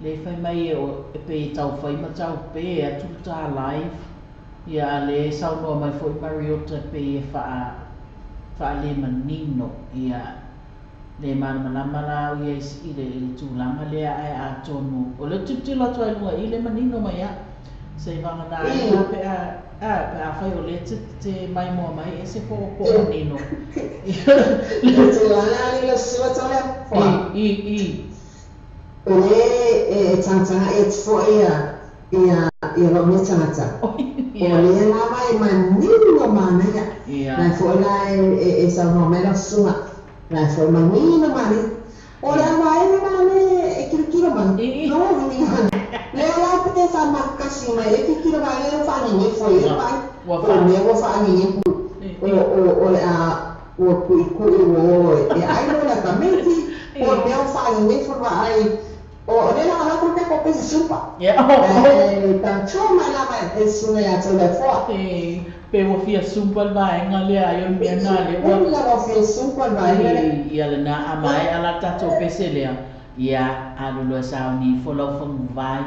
le fai mai e o e pe taufai ma taupē atu le tā live ia a le saunoa mai foi Mariota pe e faalemanino ia le malamalama la au ia i le tulaga lea ae atonu o le tilotilo atu ai luga i le manino mai a se vagana ai la pe a fai o le te maimoa mai e se po manino. Le tulaga ali le sua tau I foa i i o le e tagataga e fo'i ia ia ia lou nei tagata o lea lava e manino manaia. Na foi la e saunoa mai lau susuga na foi manino mani o le avaega na le e kilokilo mai no lea la pe faamakasi mai e kilokilo mai le faagegefo i mai o mea ua faagegefu o le a ua kuʻikuʻi ua o e ai lo le tamaiti o mea ua faagegefo vaai o le la la ko ko pese supa e tancho mai lava e suga ia te le foa pe ua fia sumpa le vaega lea ai o le mea na le ua lava fia sumpa le vaega lea ia lena a maea la tatou pese lea ia alu loa sauni ifo lau faguvai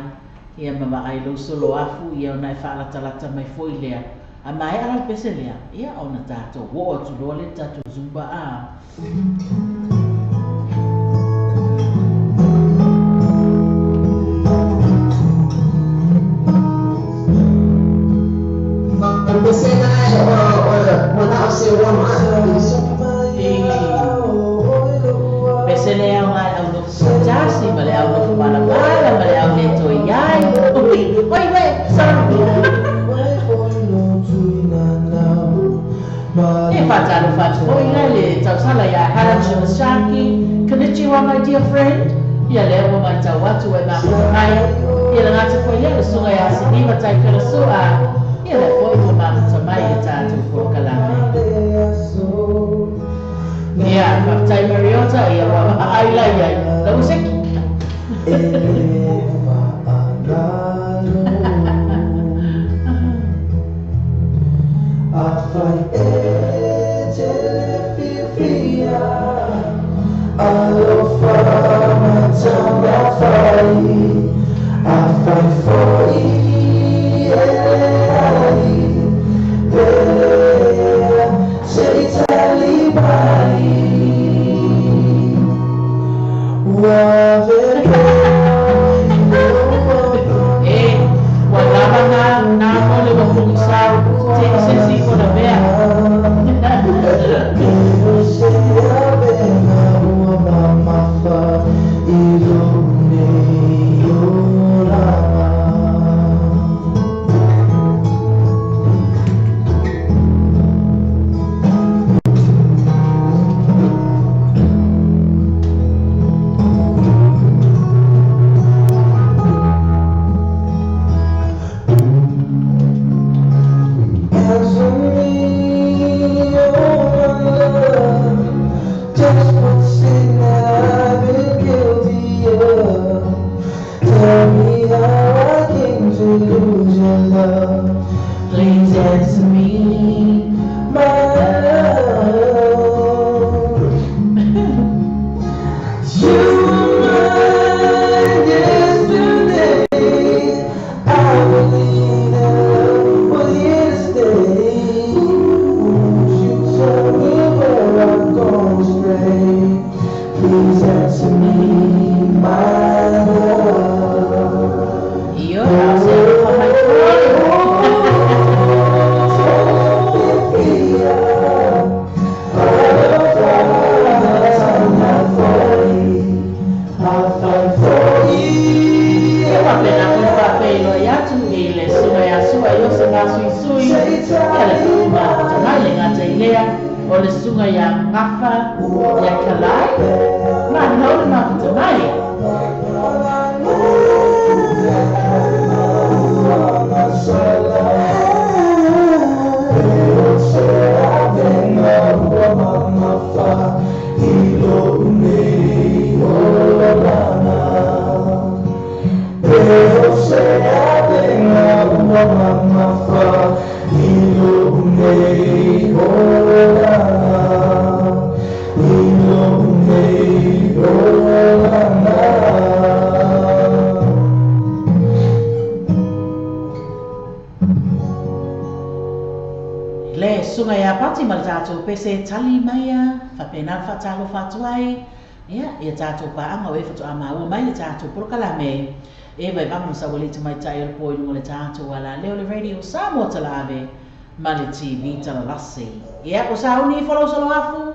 ia ma vaai lou soloafu ia ona e faalatalata mai foi lea a maea la le pese lea ia ona tatou oo atu loa le tatou zumba a. Pese lea o ngai au nofo tasi ma le au nofo malabala ma le au le toi ai. Oi, oi, sorry. E whātalo whātu hoi le tausala ia Hara Chimasaki. Konnichiwa, my dear friend. Ia lea ua mai tau atu e mafuta mai. Ia le ngāti foi lea le sunga ia Siniva tai pera sua. Ia le foi ua mafuta mai e tātou porokalame. Ia, whakatai Mariota, ia ua ai lai ai. Lau useki. Pese tali maia, whapena whatalo whatuai, ia, ia tātou paanga o e whatu a maua mai le tātou porokalame. E vai vangu sa wale te mai tai o le poi nunga le tātou ala leo le radio Samoa talave ma le TV talalasi. Ia, o sa uni i whalau salo afu?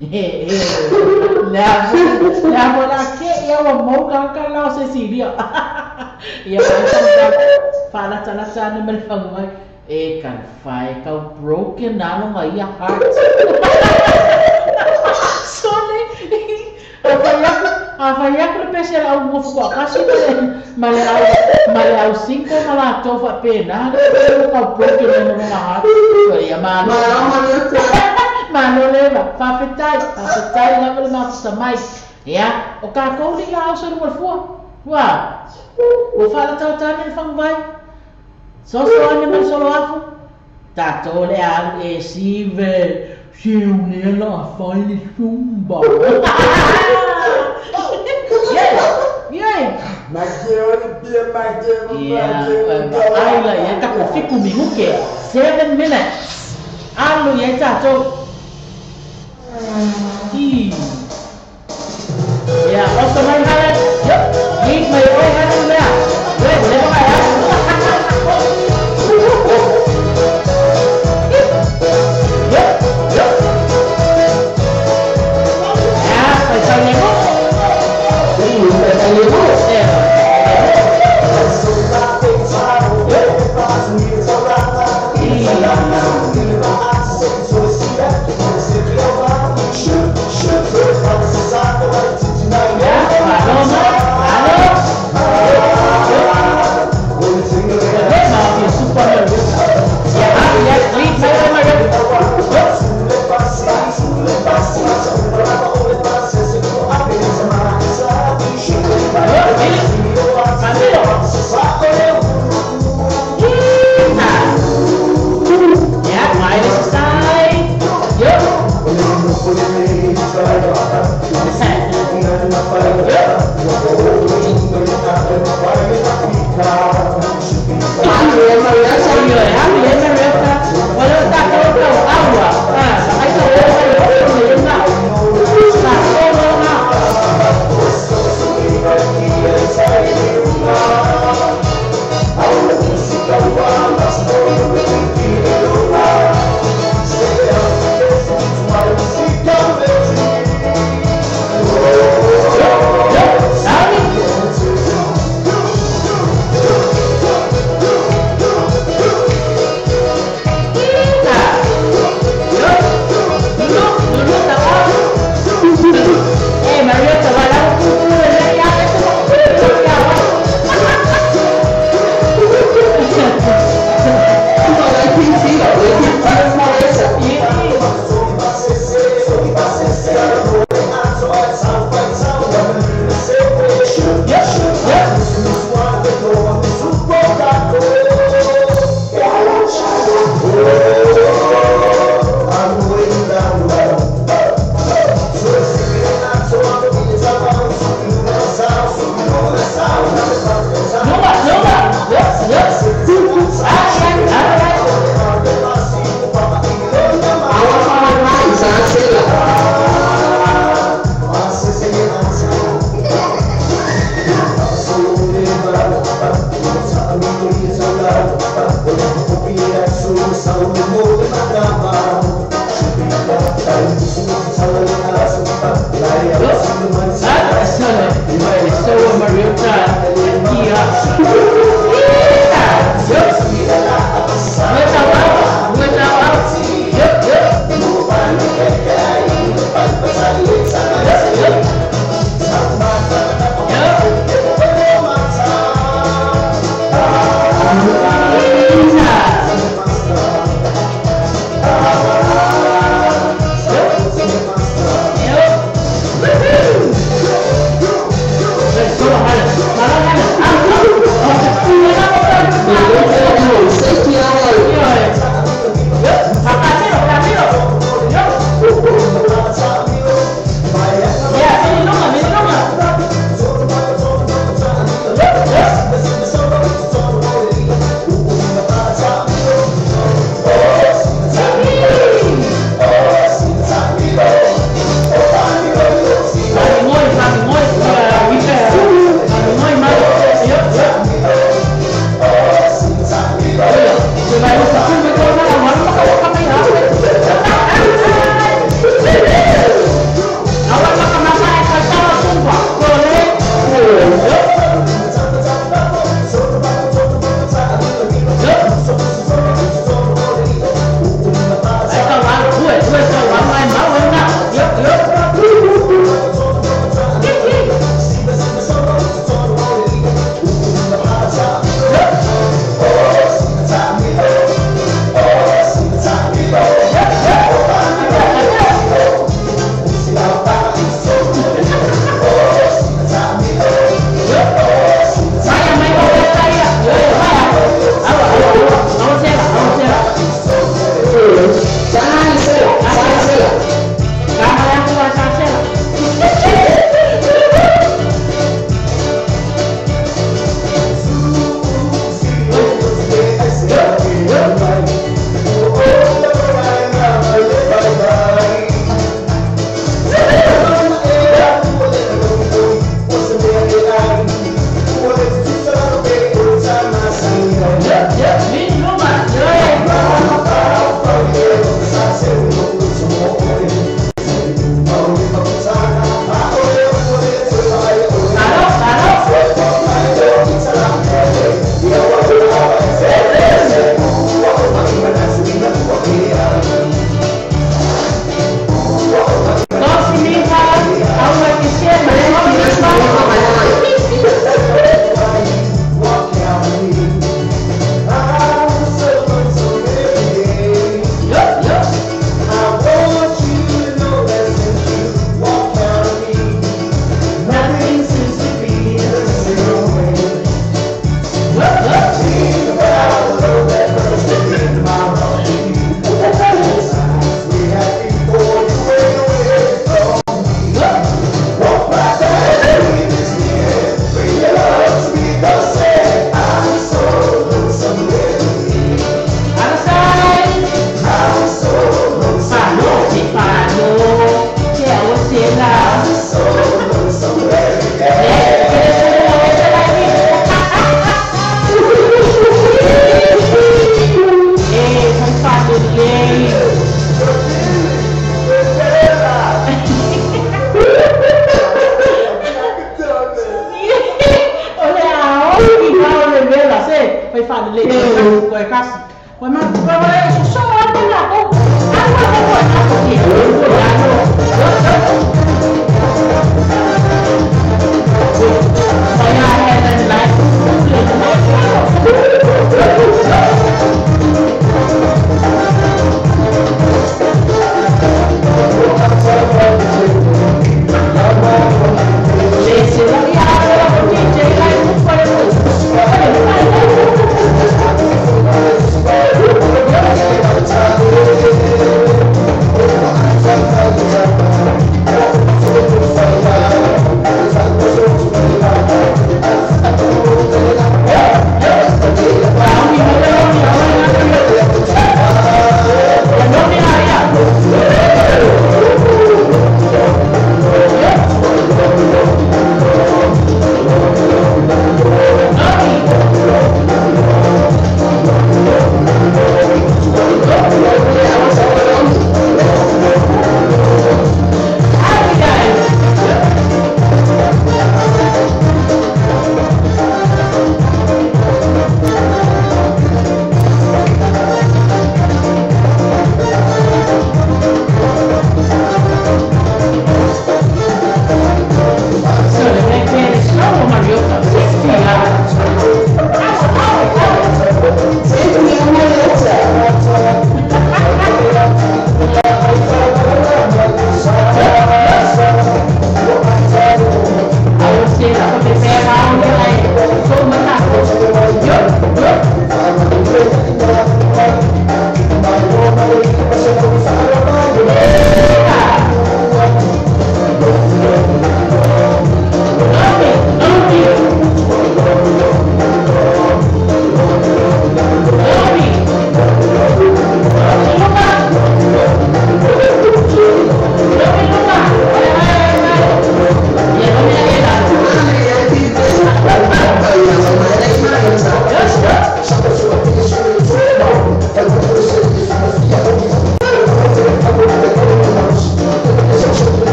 He, he, lea mo la ke ia ua mau kaka lao se silia. Ia, whalatalata na me le whangu mai. E talofa e kau broken alo ga ia heart. Sole. A fai aku le pese au ngofu kwa kasi ma le au cinco ma la tofa pena le kau broken alo ga heart. Ia malo. Malo leva. Fafetai, fafetai lava le mafuta mai. Ia, o kākou li la au sa lua fua. Ua, ua whalatau le whangwai. So so ane mai solo afu. Tātou le alu e sive. Siu ne la whai le sumba. Yeah, yeah. Yeah, aila ia tako fiku minuke. 7 minutes. Alu ia tātou. Yeah, also my hand. Yep. Need my own hand there. Wait, never mind. Yep, yep. Yeah, I saw you.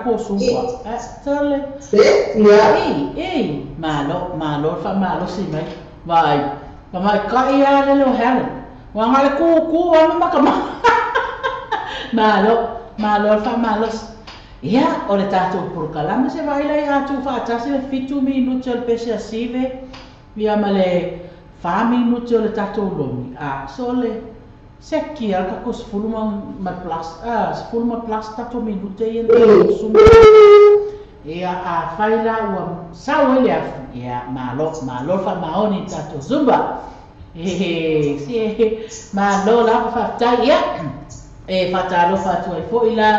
ko sumba. Tale. Se, ia. Ei, malo, malo, fa malo si mai. Vai. Ka mai ka ia le lo hele. Wa ngale ku ku wa ma ka ma. Malo, malo fa malo. Ia, o le tātou porokalame se vaila i atu whaatasi le 7 minuti o le pese a sive, ia ma le 4 minuti o le tātou lomi. A, so le seki al ka ko sefulu ma plus, sefulu ma plus tātou minute i en sumu. Ia, a whaila ua sau ele afu. Ia, malo, malo fa maoni tātou zumba. E, si, malo la whaftai, ia. E, whatalo whatua i foila,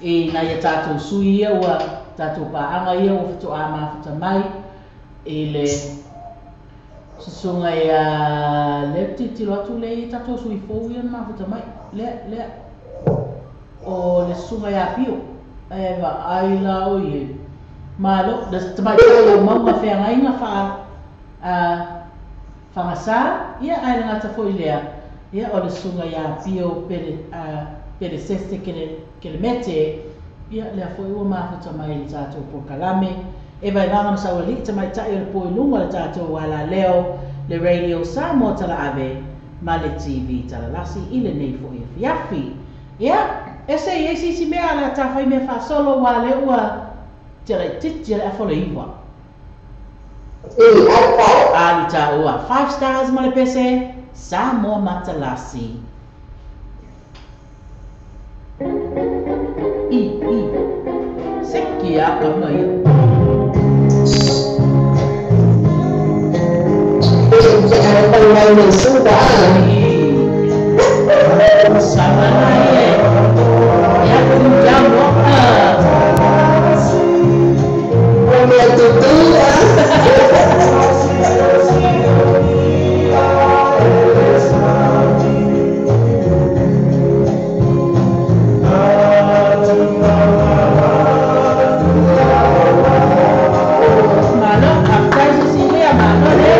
e na ia tātou sui ia ua tātou pāanga ia ua whatoa mawhata mai e le susunga ia le titilo atu le i tātou sui fōu ia mawhata mai le le o le susunga ia pio e va ai la o ie malo le tamai tai o maunga wheangainga wha whangasā ia ai le ngata foi lea ia o le susunga ia pio pere pere seste kele mete, ia lea foi ua mafuta mai le tātou porokalame. E vai vanga masauali, ta mai tai o le poi lunga le tātou ala leo, le radio Samoa tala ave, ma le TV tala lasi, i le nei foi e fiafi. Ia, e se i esi si mea le tāwhai mea whasolo wā le ua, te rei titi le afole iwa. E, ai. Alu tā ua 5 stars ma le pese, Samoa matalasi. I, seki a ka mai. Sama na e. Ia ku jau no. O mea tutua. Malo, kaptai Cecilia, malo le.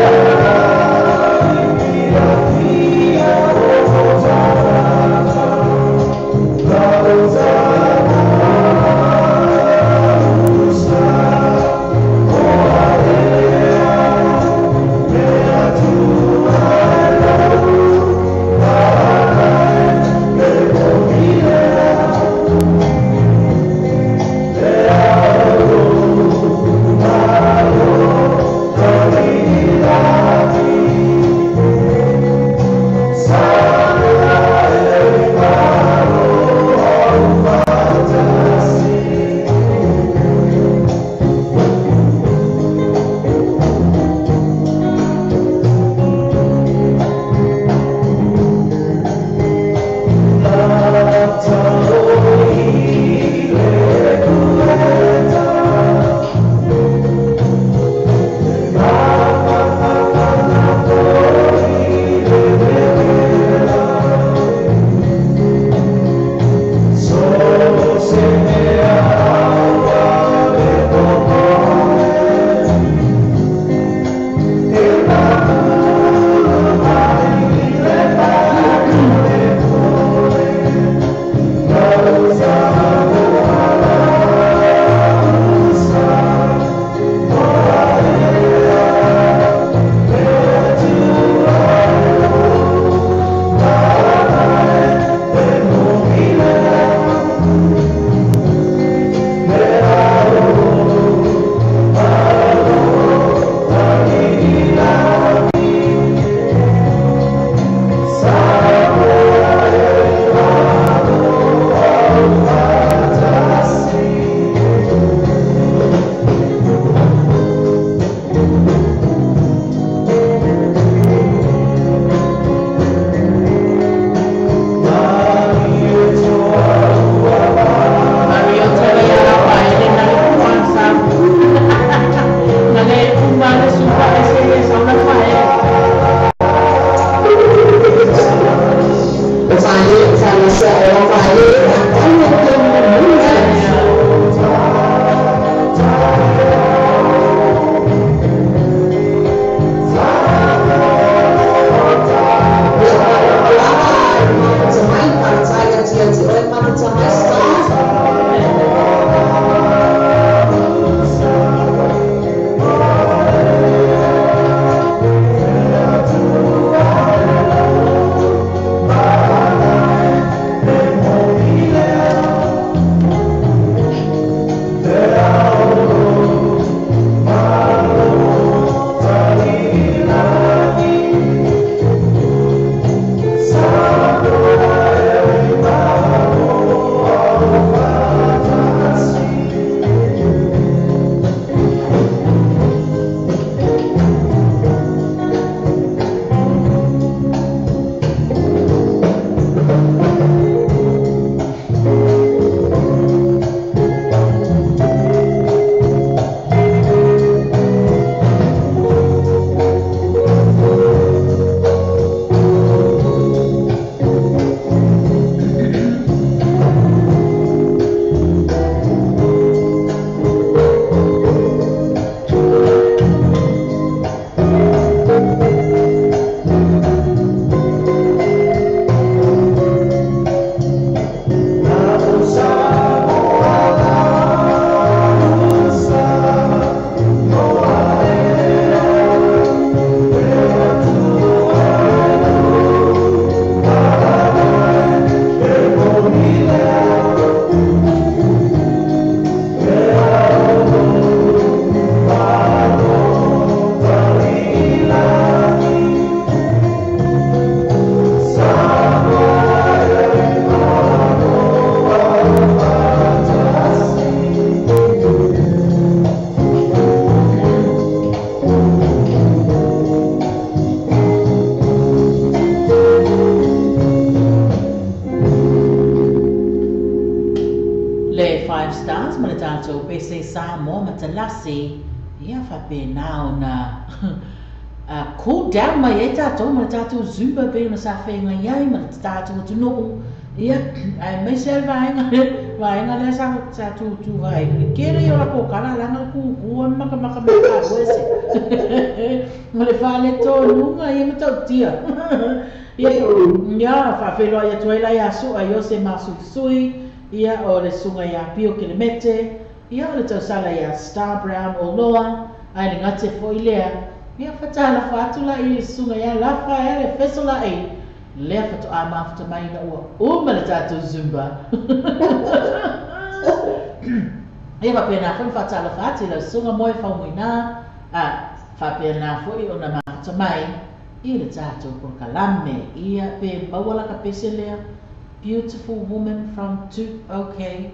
matalasi, ia faapena ona cool down mai ai tatou ma le tatou Zumba pei ona sa feagai ai ma le tatou atunuu. Ia, aemaise ai le vaega lea sa tutu ai. Le tele ia o latou kala laga le kukua ma makamaka mai taua ese. Ma le faaletonuga ia matautia. Ia, ia faafeiloai atu ai la ia Su'a Iose Masuisui, ia o le susuga ia Pio Kelemete, ia o le tausala ia Star Brown Oloa, ae le gate foi lea. Ia faatalofa atu la i le susuga ia Lafa ia le feso la'i. Lea faatoa mafuta mai ina ua uma le tatou Zumba. Ia faapena foi faatalofa atu i lau susuga Moe Faumuina, a faapena foi ona mafuta mai i le tatou polokalame. Ia pe maua la ka pese lea. Beautiful woman from 2 okay.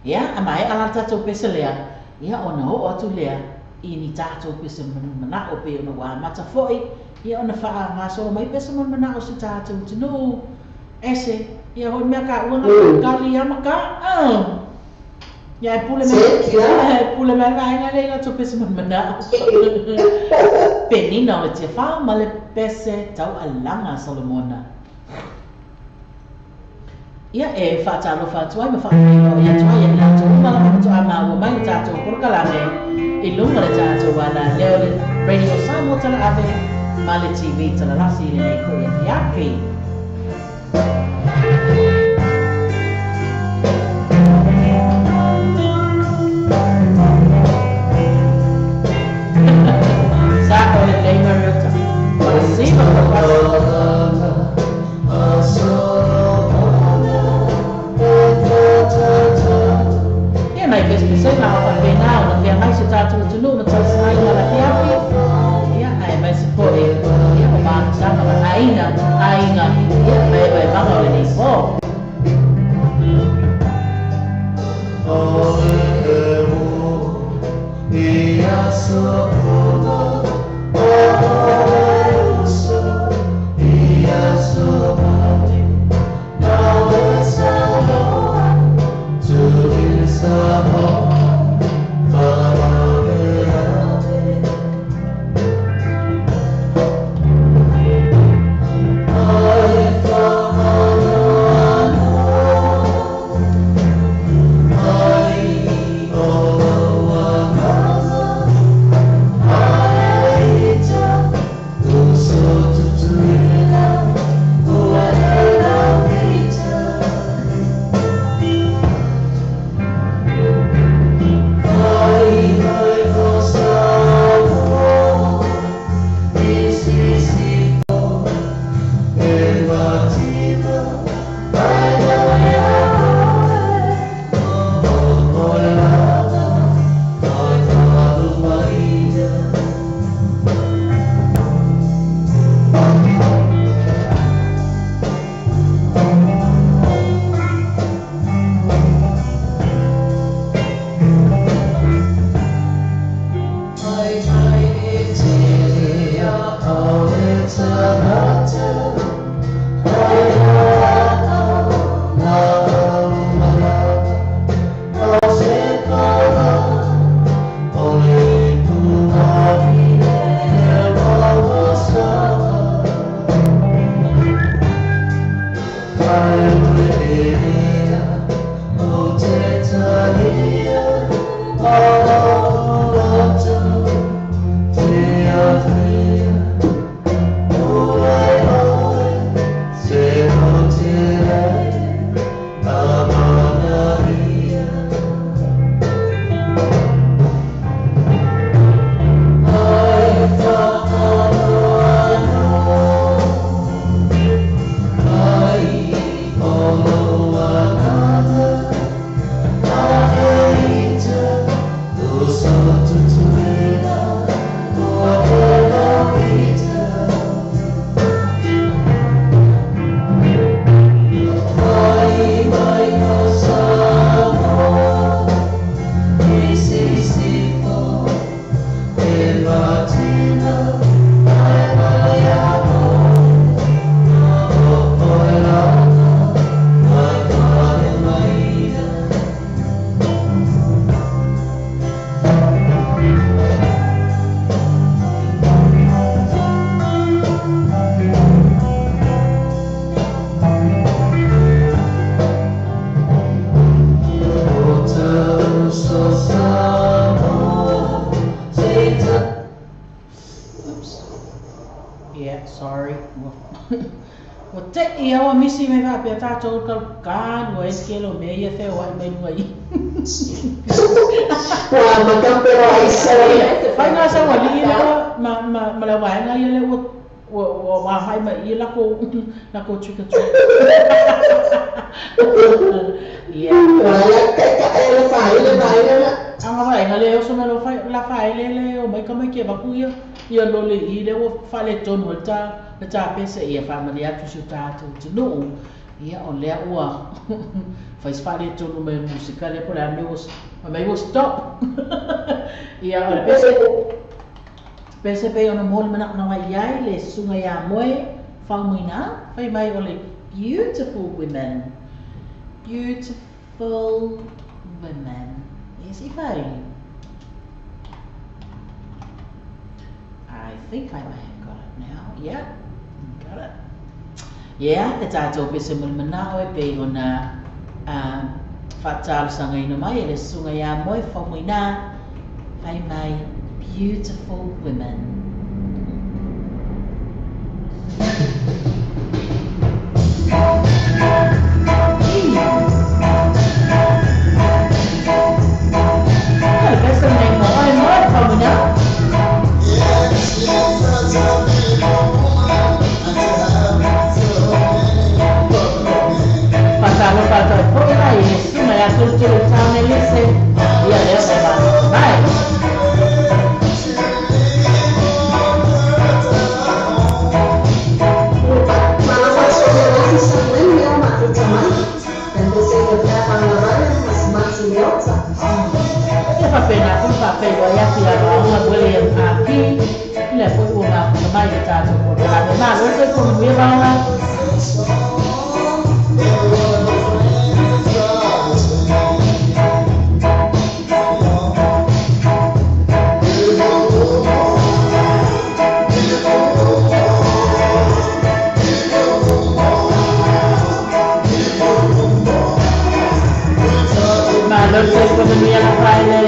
Ia a maea la le tatou pese lea. Ia ona oo atu lea i ni tatou pese manao pei ona ua amata foi. Ia ona faagasolo mai pese manao se tatou atunuu. Ese, ia hoi mea ka ua ngā kali ama ka. Ia e pule mai, pule mai vaega lea i latou pese manao. Penina o le Tiafau ma le pese taualaga a Solomona. Ia e faatalofa atu ai ma faafeiloai atu ai ia i latou uma lava faatoa maua mai le tatou polokalame i luga o le tatou ala lea o le Radio Samoa Talaave ma le TV Talalasi i lenei foi afiafi. Sa o le lei Mariota. Falasiva falafasi. Ia nai pesepesega o faapena ona feagai se tatou atunuu ma tausiaina le afiafi. Ia aemaise foi ia o mafutaga ma aiga aiga ia ma evaevaga o lenei po. Yeah, sorry. Ua te'i a ua misi mai faapea tatou kalukalu ai le tele o mea ia e feoai mai luga i. Ua amata pea ai Ia, fai na saualii lea ua ma ma ma le auvaega ia lea ua ua ua agai mai i i lakou lakou trick or treat. Ia. Ua taetae le faele vaega lea. Aga vaega le oso mai loa la faele le o mai tamaiti e avatu ia ia lole i lea ua faaletonu ai le ta le tapese ia faamalie atu si o tatou atunuu ia o lea ua fai se faaletonu mai o le musika lea po o le a le mea ua fai mai ua stop. Ia o le pese pese pei ona momoli manaonao ai i ai le susuga iā Moe Faumuina fai mai o le beautiful women beautiful women. Yes, if I I think I may have got it now. Yeah, got it. Yeah, le tatou pese mo le manao e pei ona faatalosagaina mai e le susuga iā Moe Faumuina fai mai beautiful women. Ia, le pese lenei mo oe Moe Faumuina. Faatalofa atu ai foi la i le susuga ia Tolutolu Taone Lese, ia lea ua mafuta mai. Ia faapena foi faafeiloai atu ia Lauga William Aki, i lea foi ua mafuta mai i le tatou polokalame. Malo le soifua manuia Lauga. Malo le soifua manuia Lafaele.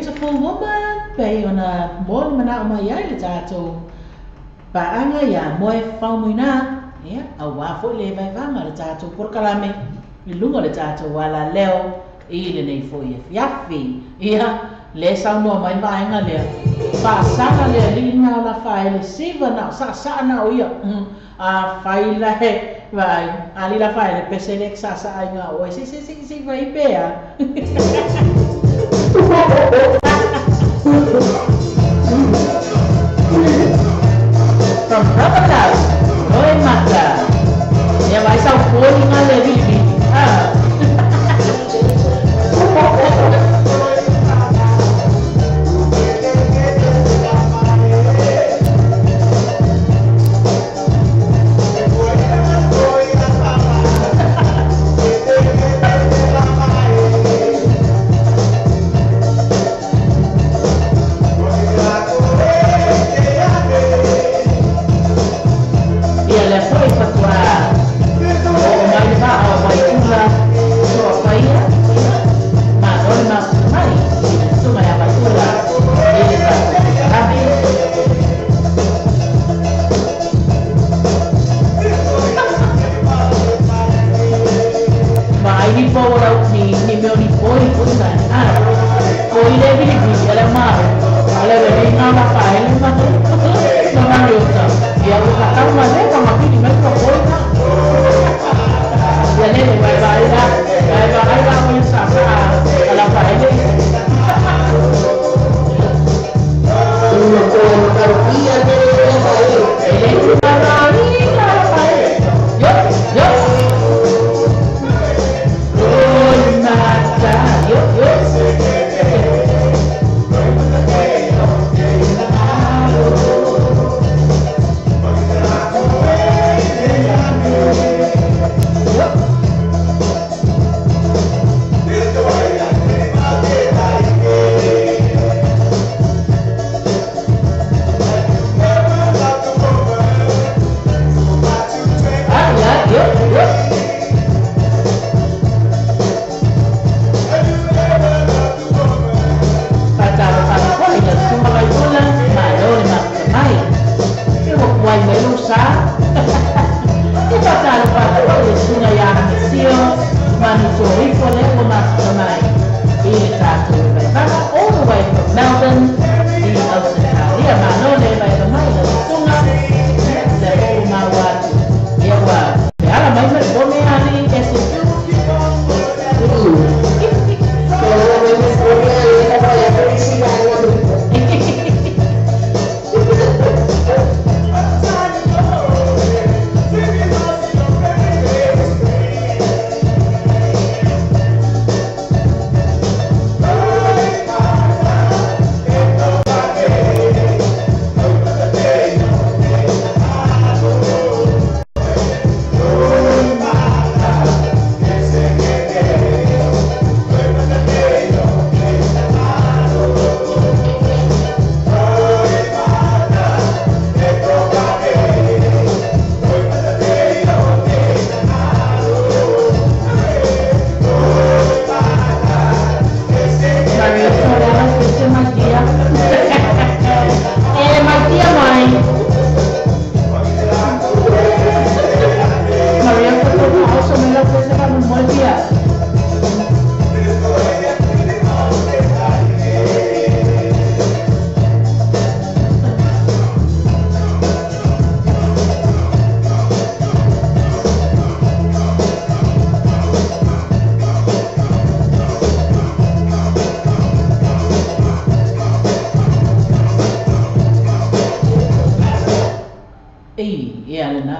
Beautiful woman, pei ona mo le manao mai ai le tatou paaga ia Moe Faumuina, ia, auā foi le vaevaga le tatou polokalame i luga o le tatou alaleo i lenei foi afiafi. Ia, lea e saunoa mai le vaega lea, faasaga le alii na o Lafaele, siva na o saasaa na o ia. Afai la e vaai, alii Lafaele, pese le saasaa ai ga oe, se se se se vai pea. From Brother Love, Roy Mata. Ia vai sau foi nga le vili. Ah. Ia le foi faatoa oo mai le vaa o Vaitula Soafaia, ia, malo le mafuta mai i le susuga ia Vaitula i le tatou polokalame. Vaai ni pou o lau ni ni mea o ni poi poi sa ah poi le vilivili ale maro ale le nga la faele ma ma Mariota ia ua tatau ma le ma mapili mai ka poi na ia lele vai vai la vai vai la o sa sa ala faele. Uma coisa macarpia le vai. Ele vai vai la faele yo yo oi mata yo yo. Yo. Ah, ya, yo, yo. Fatalo fale foi le susuga Vaitula, malo le mafuta mai. E ua kuai mai lou sa. E fatalo fale foi le susuga ia Mesio, manu torifo le ua mafuta mai. I le tatou e vaevaga, all the way from Melbourne, i Ausetalia, malo le vaeva mai lau susuga, le foi ua maua atu. Ia ua feala mai ma le bone ali SSU. Pero me le vai a felicidade na vida. Maria Sorella, pese mai tia. E mai tia mai. Maria Sorella, so me la pese pa mo tia. Ei, ia lena.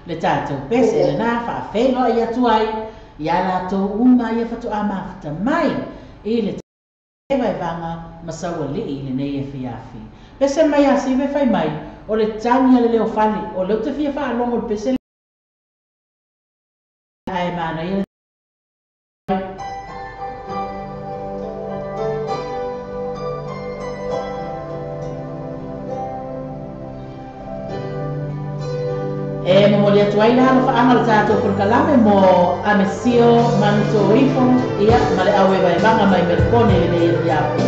Le tatou pese lena faafeiloai atu ai ia latou uma ia faatoa mafuta mai i le vaevaga ma saualii i lenei afiafi. Pese mai a sive fai mai o le tagi a le leo fale o leo te fia faalogo le pese ae manaia. E momoli atu ai le alofaaga o le tatou polokalame mo Amesio Manutoifo ia ma le auevaevaga mai Melekone lenei afiafi.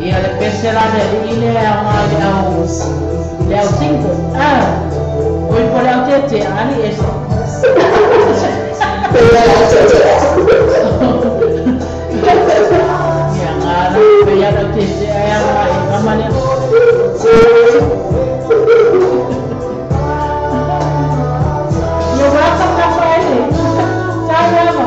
Ia le pese la le ile a mai le au le au cinco. Ah, oi po le au tete ali eso. Ia ngana pe ia le tete ai mai amane. You're welcome, Rafael. Ciao, Rama.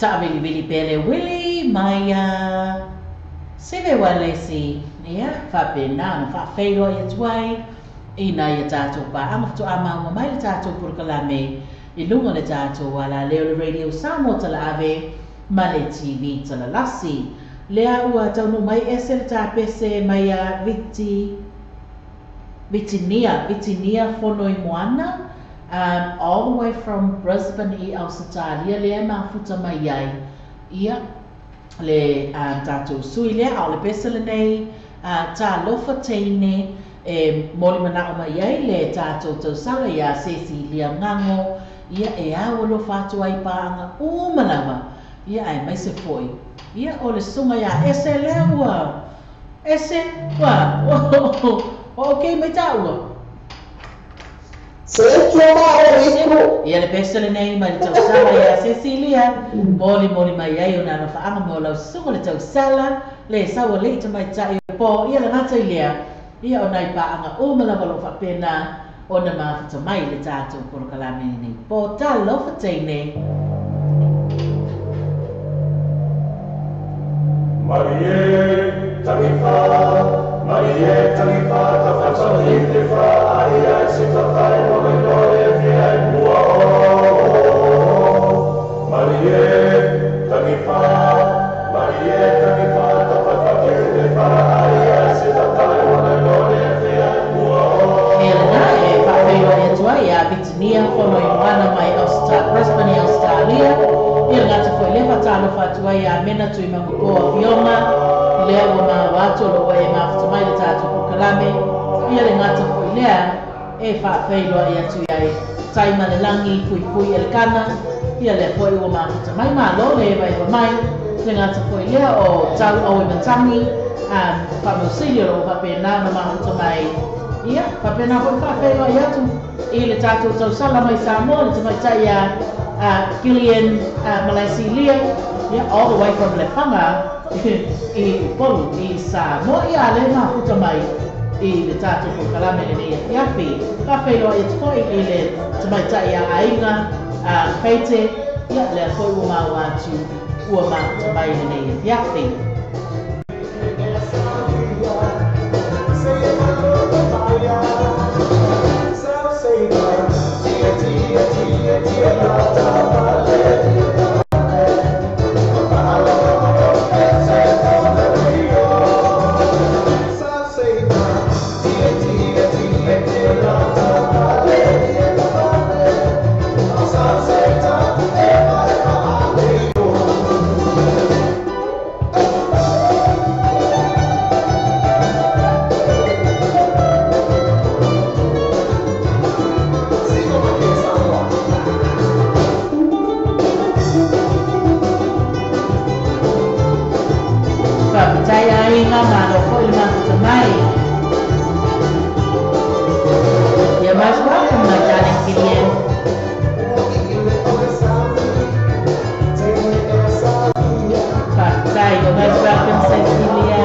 Taavili pele wili mai seve walesi ia faapena ona faafeiloai atu ai ina ia tatou paaga faatoa maua mai le tatou polokalame i luga le tatou alaleo le Radio Samoa Talaave ma le TV Talalasi. Lea ua taunuu mai ese le tapese mai a Vitinia Fonoimoana, all the way from Brisbane i Ausitalia lea mafuta mai ai ia le tatou sui lea ao le pese lenei talofa teine e moli manao mai ai le tatou tausala ia Cecilia Gago ia e au alofa atu ai paaga uma lava ia ae mai se foi ia o le suga ia ese lea ua ese ua ok mai taua. Ia le pese lenei mai le tausala ia Cecilia moli moli mai ai ona alofaaga mo lau susuga le tausala le sau alii tamaitai o po ia le gata i lea ia ona i paaga uma lava loo faapena ona mafuta mai le tatou polokalame lenei po. Talofa teine. Marie Tanifa, Marie Tanifa, tafatali te fa ai ai se tatai mo le noe fi ai mua o. Marie Tanifa, Marie Tanifa, tafatali te fa ai ai se tatai mo le noe fi ai mua o. Ia lena e faafeiloai atu ai ia Vitinia Fonoimoana mai Brisbane i Australia. Ia le gata foi lea faatalofa atu ai ia Mena Tuimagopoa Fioga lea ua maua atu o loo e mafuta mai le tatou polokalame. Ia le gata foi lea e faafeiloai atu ai tai ma le lagi fuifui Elekana ia lea foi ua mafuta mai malo le evaeva mai le gata foi lea o tau au e matagi faamausili o loo faapena ona mafuta mai. Ia faapena foi faafeiloai atu i le tatou tausala mai Samoa le tamaitai ia Gillian Malaisilia, yeah, all the way from Lefaga i Upolu i Samoa. Ia le mafuta mai i le tatou polokalame lenei afiafi. Faafeiloai atu foi i le tamaitai ia Aiga Feite, ia lea foi ua maua atu ua mafuta mai lenei afiafi. Say Malo foi le mafuta mai. You're most welcome, my darling Killian. Faafetai, you're most welcome, Cecilia.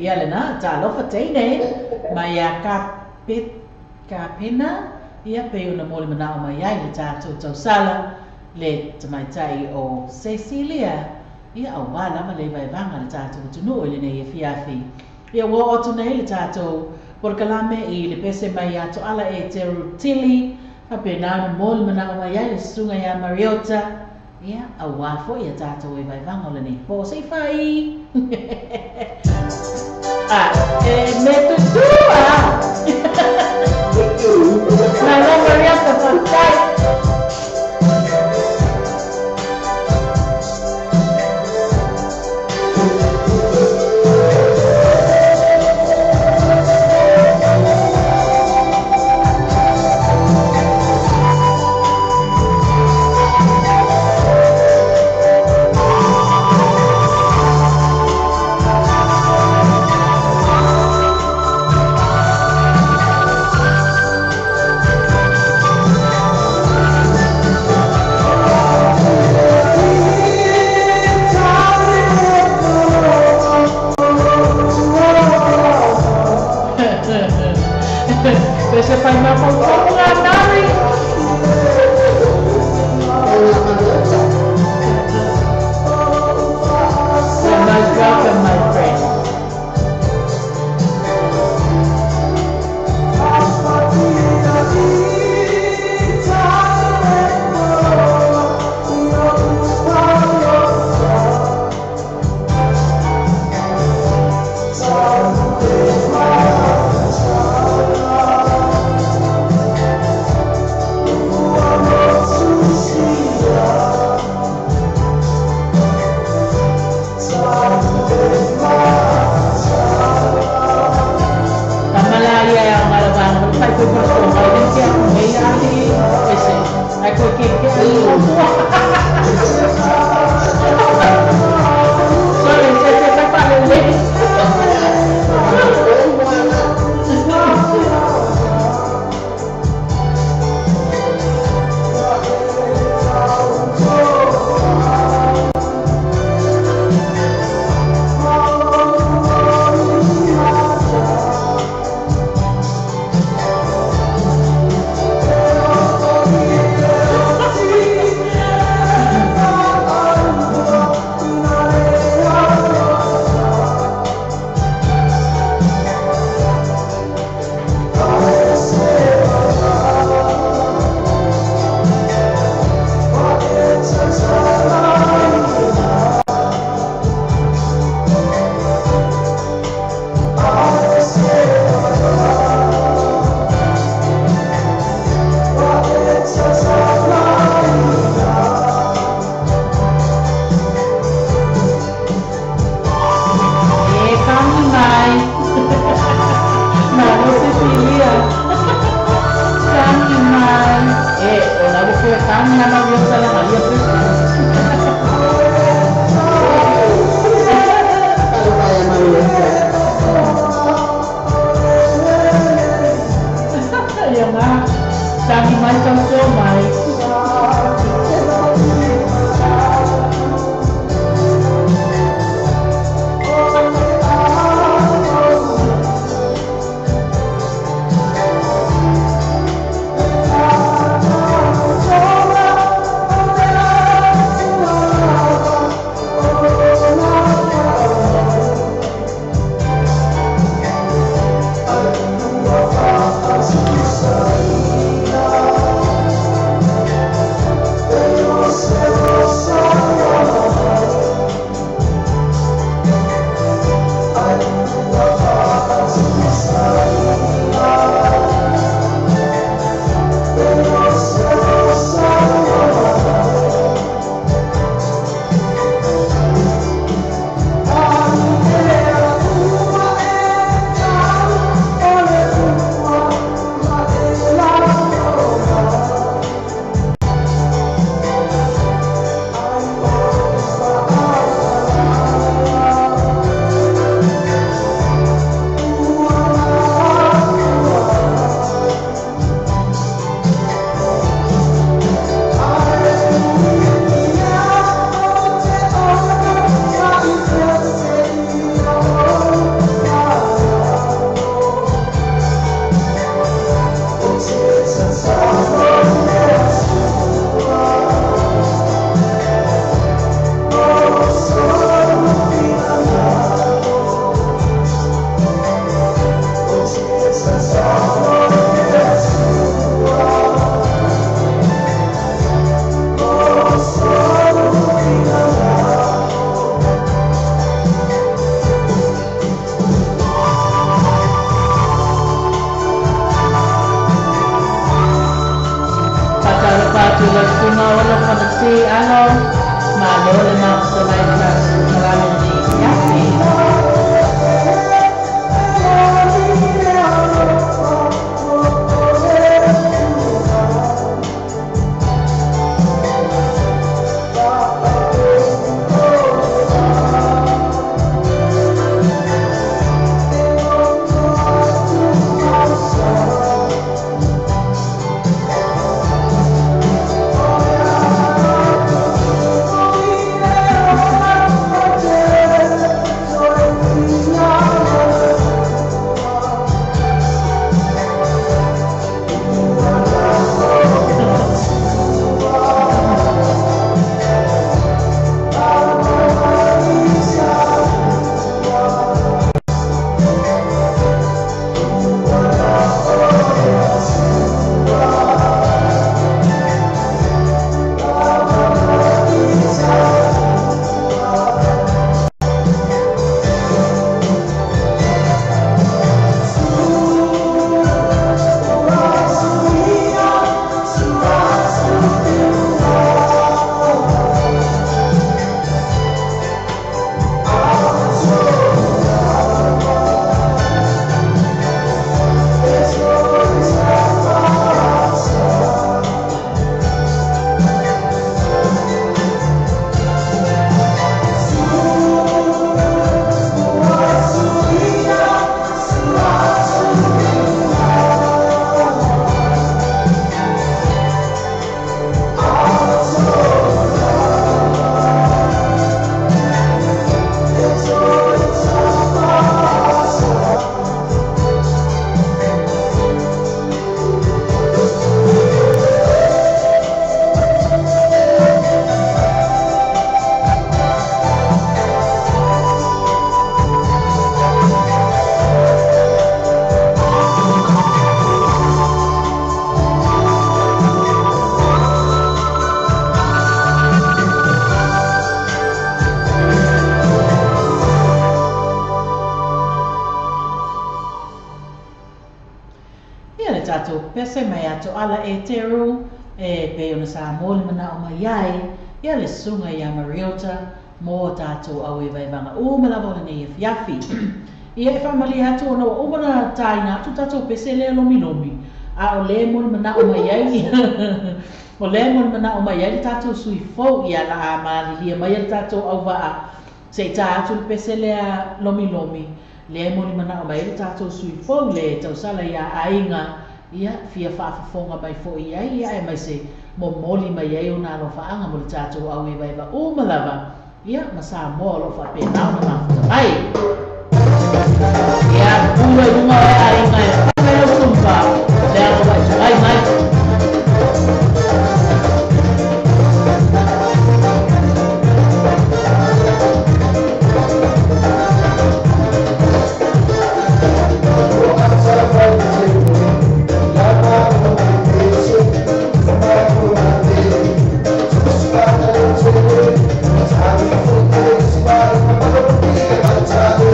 Ia lena, talofa teine, mai a kapena, ia pe una mole manao mai ai le tātou tausala, le tamaitai o Cecilia, ia au wā lava le vaivanga le tātou tunu i le nei e fiafi. Ia wā otu nei le tātou porokalame i le pese mai ato ala e te rutili, hape nā mole manao mai ai le sunga ia Mariota, ia au wā fo ia tātou e vaivanga o le nei po sei whai. Ah, me tutua! Malo Mariota, faafetai. Pese fai mafaufauga nari. You're most welcome, my friend. Nei alo, malo le mafuta mai le tatou polokalame lenei afiafi. Ia le tatou pese mai ato ala e teru e pe ona sa mo le manao mai ai ia le susuga ia Mariota mo tatou au e vaevaga uma lava o lenei afiafi. Ia e faamalie atu ona ua uma ona taina atu tatou pese lea lomilomi a o lea mo le manao mai ai o lea mo le manao mai ai le tatou sui fou ia la a malilia mai le tatou auvaa se i tā atu le pese lea lomilomi lea mo le manao mai ai le tatou sui fou le tausala ia aiga ia fia faafofoga mai foi ai ia e mai se momoli mai ai ona alofaaga mo le tatou au e vaeva uma lava ia ma Samoa o loo faapena ona mafuta mai. Ia pula i luga o e aiga e fai lau tumpa le alo ai tuai mai. Thank you.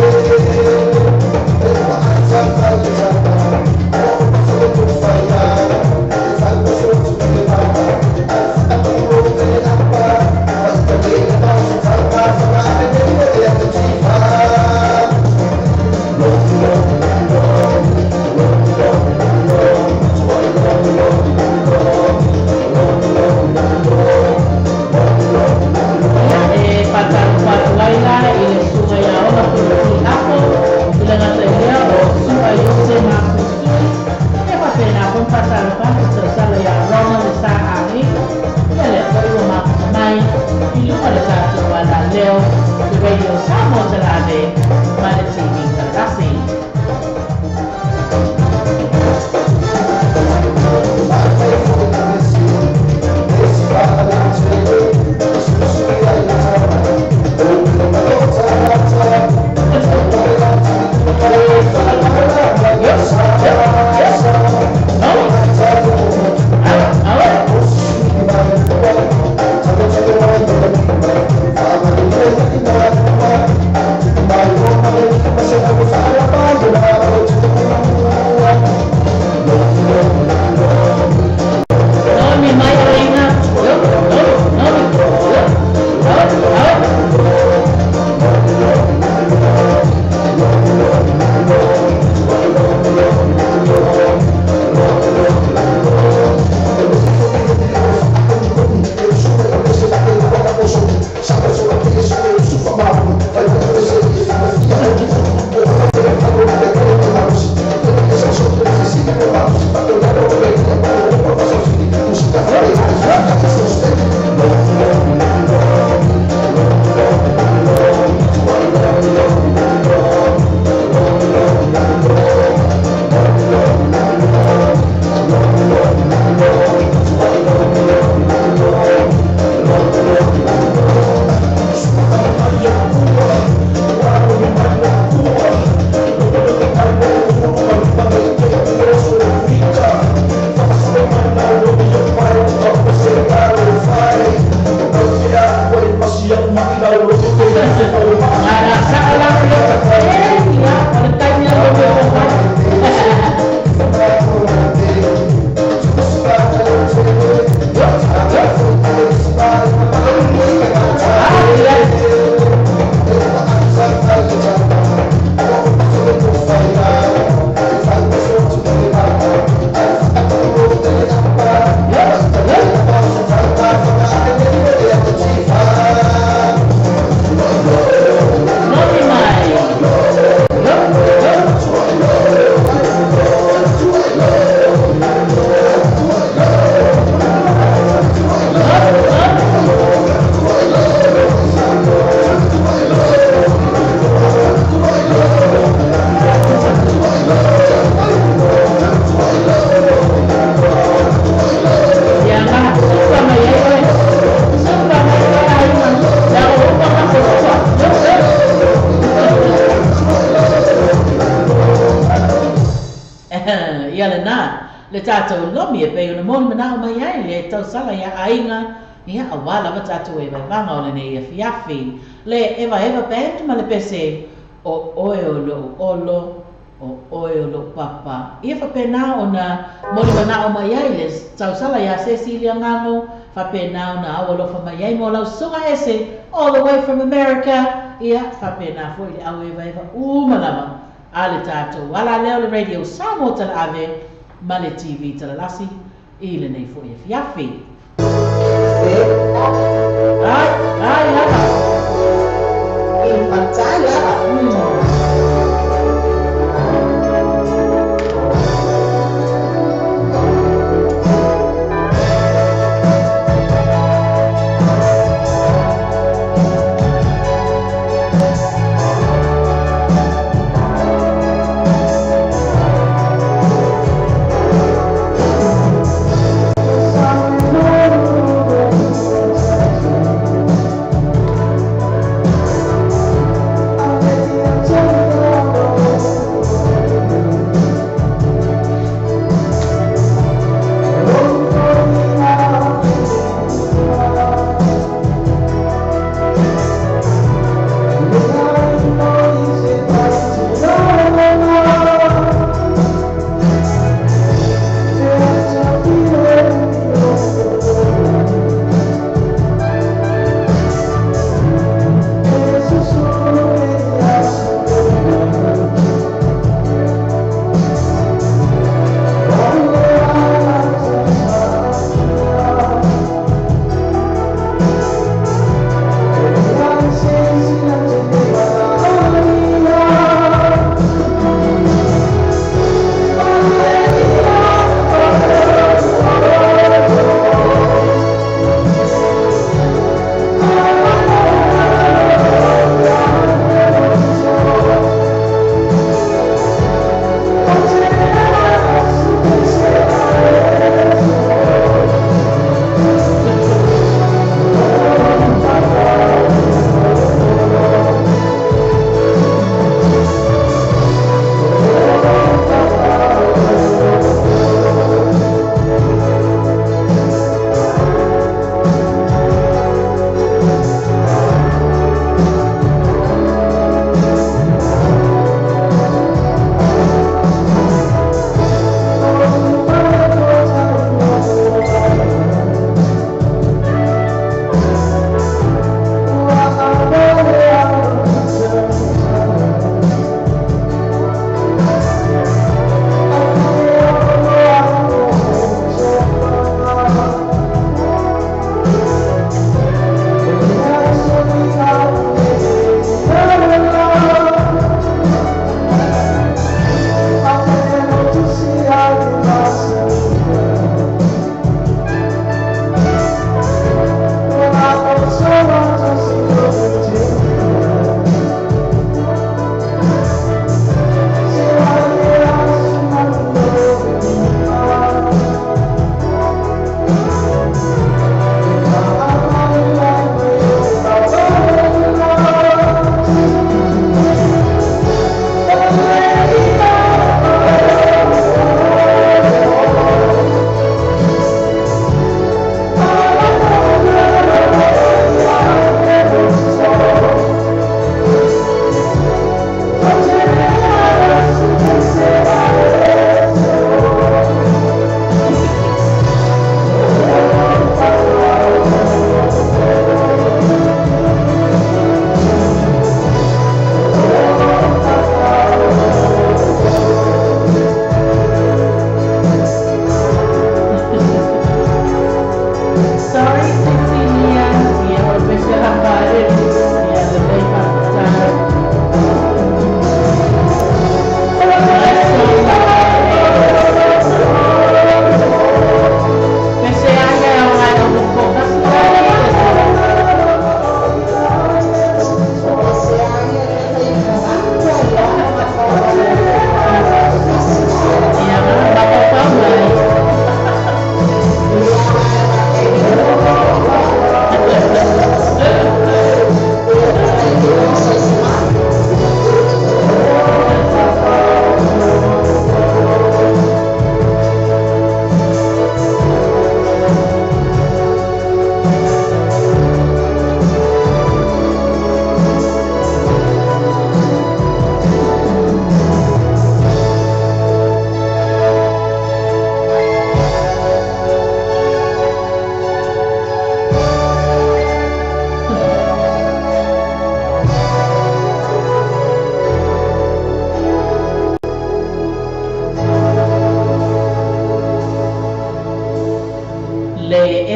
Ia lena le tatou lomi e pei ona moli manao mai ai le tausala ia aiga ia auā lava tatou vaevaega o lenei afiafi. Le Eva Eva Band ma le pese o oe o lou olo o oe o lou papa. Ia faapena ona moli manao mai ai le tausala ia Cecilia Gano, faapena ona au alofa mai ai mo lau susuga ese all the way from America. Ia faapena foi le au evaeva uma lava a le tatou ala lea o le Radio Samoa Talaave ma le TV Talalasi i lenei foi afiafi. Ai, ai lava. I fatai lava.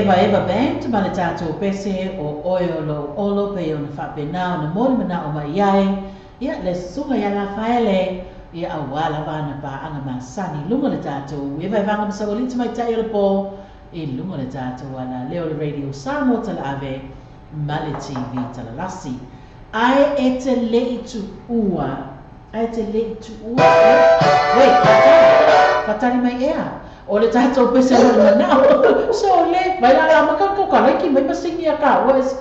Eva Eva Band ma le tatou pese o oe o lou olo pe ona faapena ona moli manao mai ai ia le susuga ia Lafaele ia auā lava ana paaga masani i luga o le tatou evaevaga ma saualii tamaitai o le pō i luga o le tatou alaleo o le Radio Samoa Talaave ma le TV Talalasi. Ae e te le'i tuua, ae te le'i tuua, wait, faatali, faatali mai ea, o le tatou pese mo le manao, so le, vai la la maka ko ka laiki mai pasingi a ka ua es.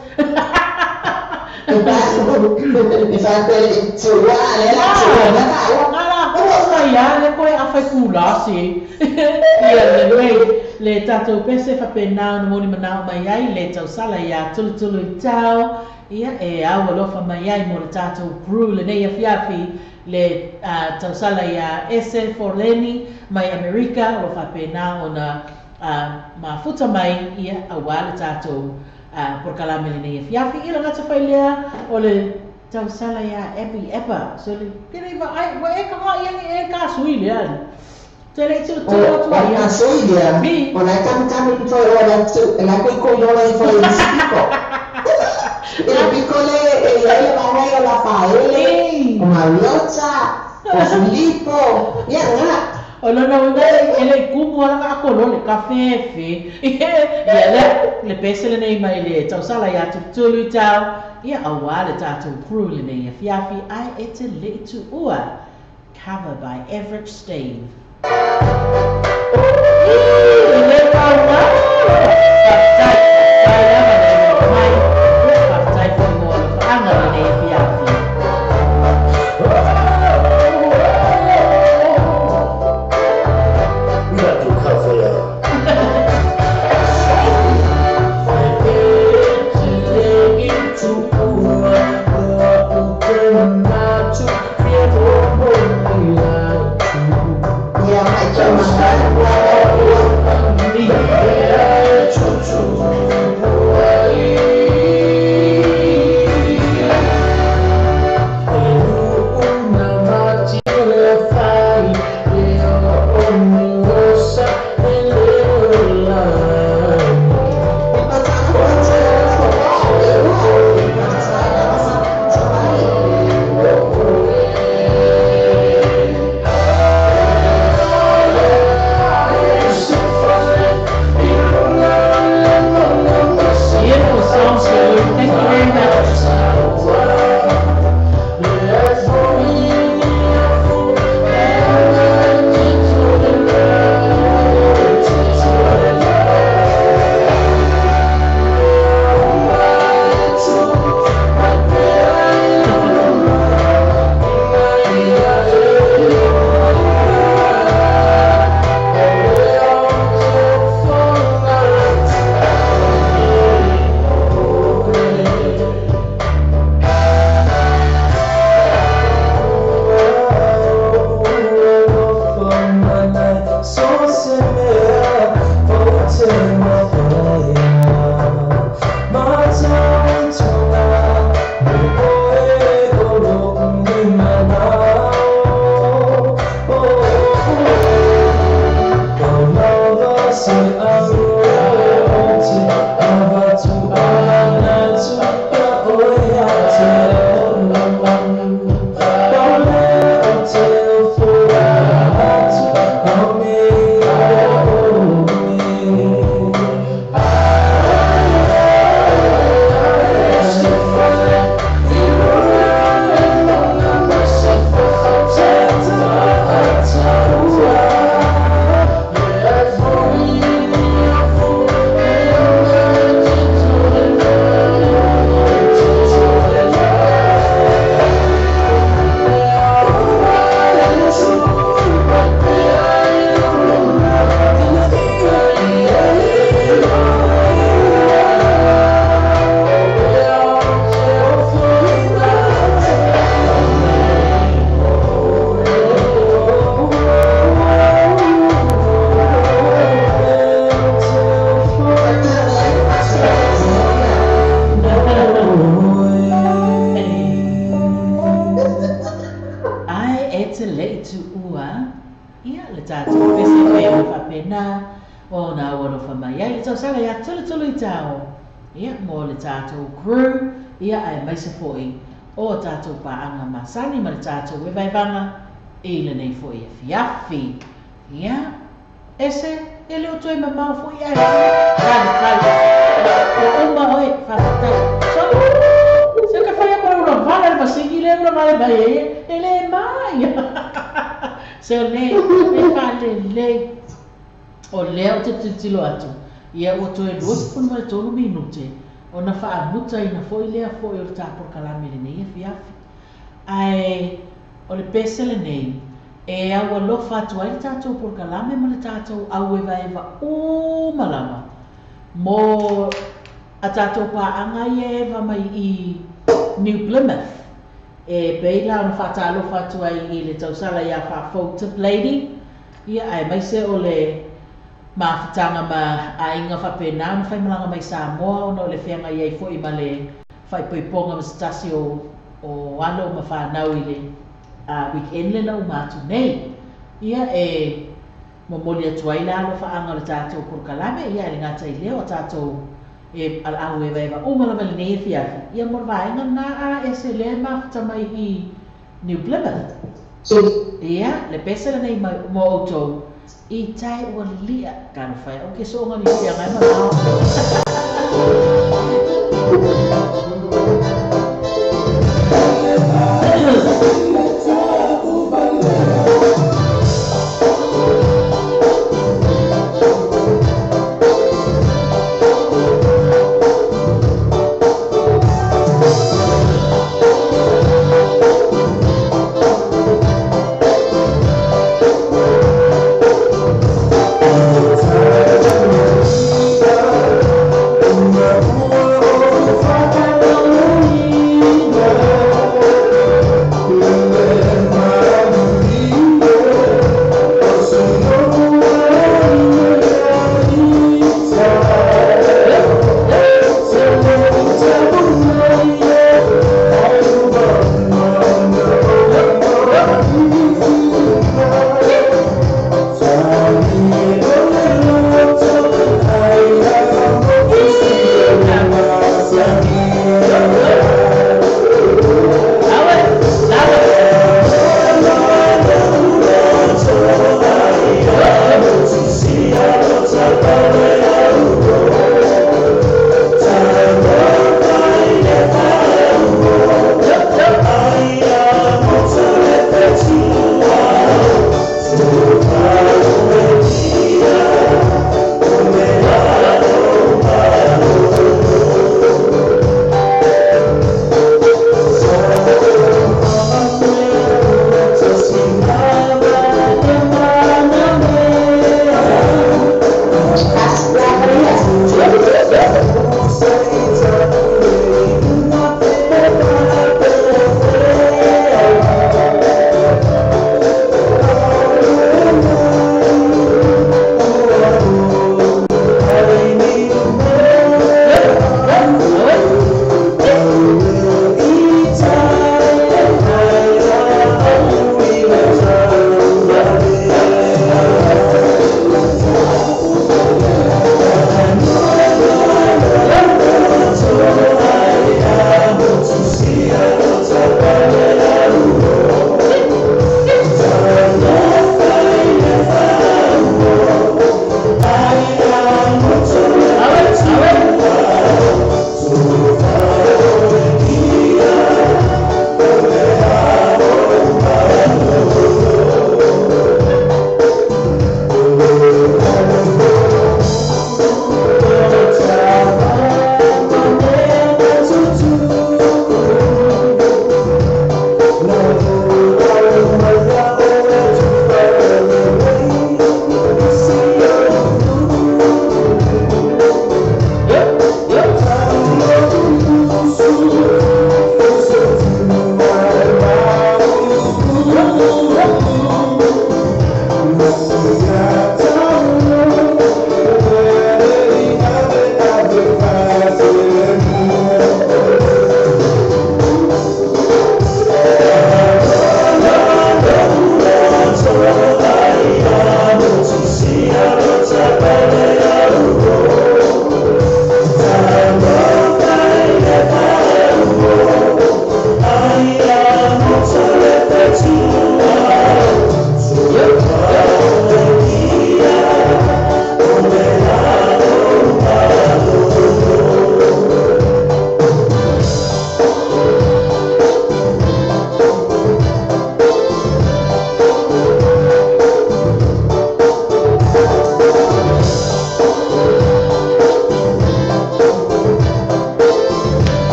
Ngala ho mai a le koe a fai kula si. Ia le lei, le tatou pese faapena ona moli manao mai ai le tausala ia Tulutulu i tau, ia e au alofa mai ai mo le tatou crew lenei afiafi, le tausala ia Ese Forleni mai Amerika, o lo faapena ona mafuta mai ia auā le tatou polokalame lenei afiafi. Ia le gata fai lea o le tausala ia Abby Epa, so le kere va ai wa e ka ia e ka sui lea. Te le tu tu tu ai. Ka sui lea. O la kam kam i foi o la tu la koi koi lola i foi i piko. E piko le e le va o la Faele, o Mariota, o Filippo. Ia nga. O lona uiga e le kumu ala ka kolo le kafe fe. Ia le le pese lenei mai le tausala ia Tutulu i tau. Ia auā le tatou crew lenei afiafi ai e te le'i tuua. Cover by Average Steve. Le paumalo. Faafetai, faafetai lava le alofa mai. Faafetai foi mo alofaaga lenei afiafi. We got to cover ya. Ia mai te Beautiful song, Sue. Thank you very much. Ai e te le'i tuua ia le tatou pese pe ona faapena Ona aualofa mai ai le tausala ia Tulutulu i Tao, ia, mo le tatou crew, ia, aemaise foi o tatou paaga masani ma le tatou evaevaga i lenei foi afiafi. Ia, ese, e le o toe mamao foi ae tali tali. O uma oe, faafetai. Solo, se ka fai ako ula vala le masini le ula vala mai e, e le mai. Se o le, e faalelei. O lea ou te tilotilo atu, ia ua toe 23 minute, ona faamutaina foi lea foi o le ta polokalame lenei afiafi. Ae o le pese lenei, e aualofa atu ai le tatou polokalame ma le tatou auevaeva uma lava, mo a tatou paaga ia e eva mai i New Plymouth. E pei la ona faatalofa atu ai i le tausala ia Faafou Tip Lady, ia aemaise o le mafutaga ma aiga faapena ona faimalaga mai Samoa ona o le feagai ai foi ma le faaipoipoga ma se tasi o alo ma fanau i le weekend lena uma atu nei. Ia e momoli atu ai la alofaaga o le tatou polokalame, ia e le gata i lea o tatou e alaau evaeva uma lava lenei afiafi, ia mo le vaega lena a ese lea e mafuta mai i New Plymouth. Ia, le pese lenei mo outou, i tai ua lilia, talofa e, o ke so'oga ni feagai ma lao.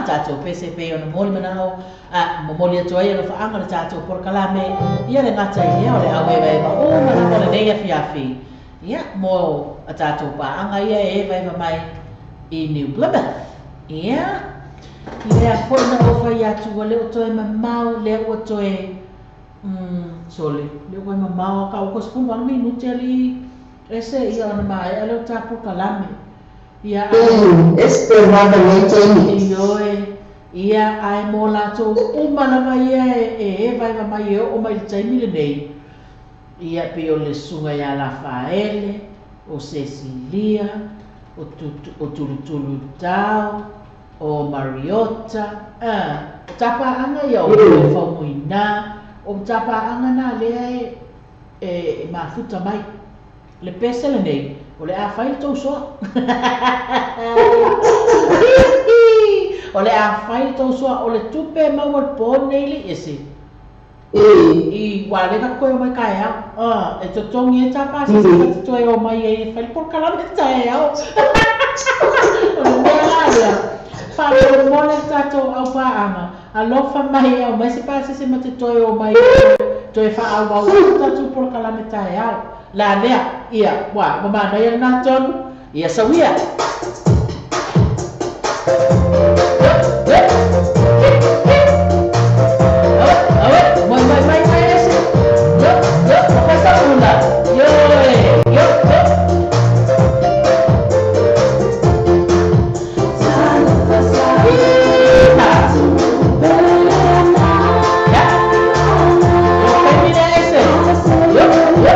le tatou pese pei ona momoli manao a momoli atu ai alofaaga le tatou polokalame ia le gata i lea o le auevaeva uma lava o lenei afiafi ia mo a tatou paaga ia e evaeva mai i New Plymouth. Ia lea foi na ou fai atu ua le o toe mamao lea ua toe sole lea ua mamao ka ua 18 minute ali ese ia ona maea lea o ta polokalame. Ia este vaga ioe ia ae mo latou uma lava ia e evaeva mai e oo mai le taimi lenei. Ia pei o le susuga ia Lafaele, o Cecilia, o Tulutulu Tau, o Mariota, o tapaaga ia o Faumuina, o tapaaga na lea e mafuta mai. Le pese lenei, o le a fai le tou soa. O le a fai le tou soa, o le tupe maua le po nei le ese. I ua le ka koe o mai kaeao. E totogi e tapasese ma te toe o mai e fai le polokalame taeao. O le mea la lea. Faamolemole le tatou aupaaga. Alofa mai au mai se pasese ma te toe o mai toe faaauau ai le tatou polokalame taeao. La lea, ia, ua, mamanaia lena tonu, ia sauia. Mai mai mai mai ese. Yo, yo, pasa una. Yo, yo, yo. Ya. Termina ese. Yo, yo.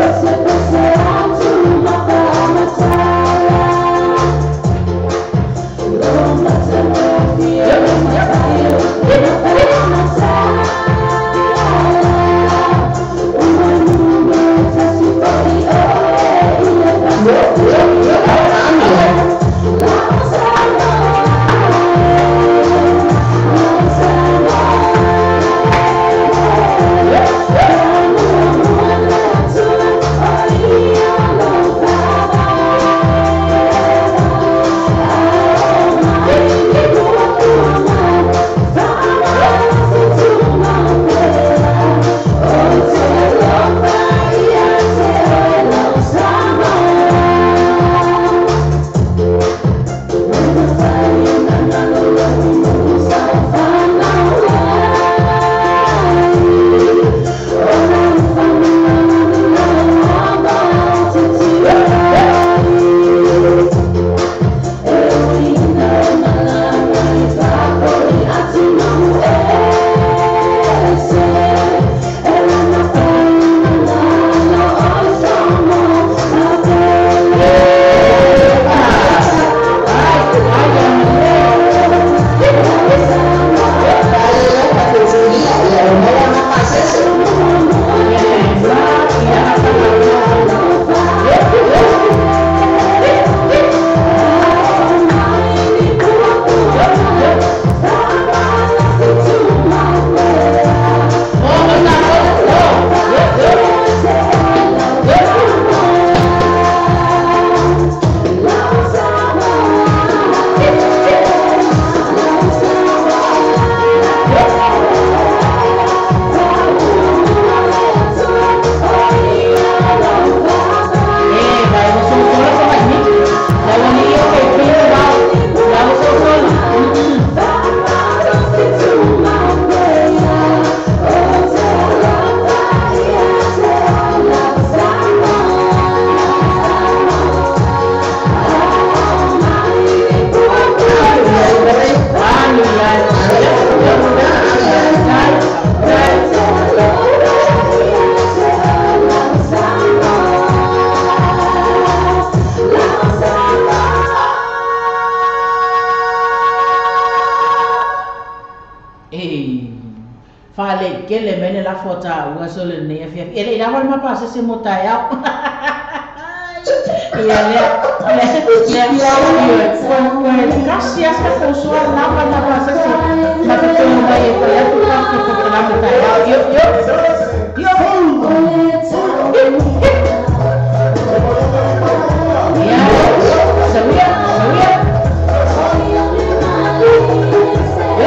Kele mene la fota ua sole nei afia ele ila wal mapa se se mota ya ia le le le kasi asa ko so la mapa se se ma te mai e ya tu ka ko la mota ya yo yo yo ya sawia sawia.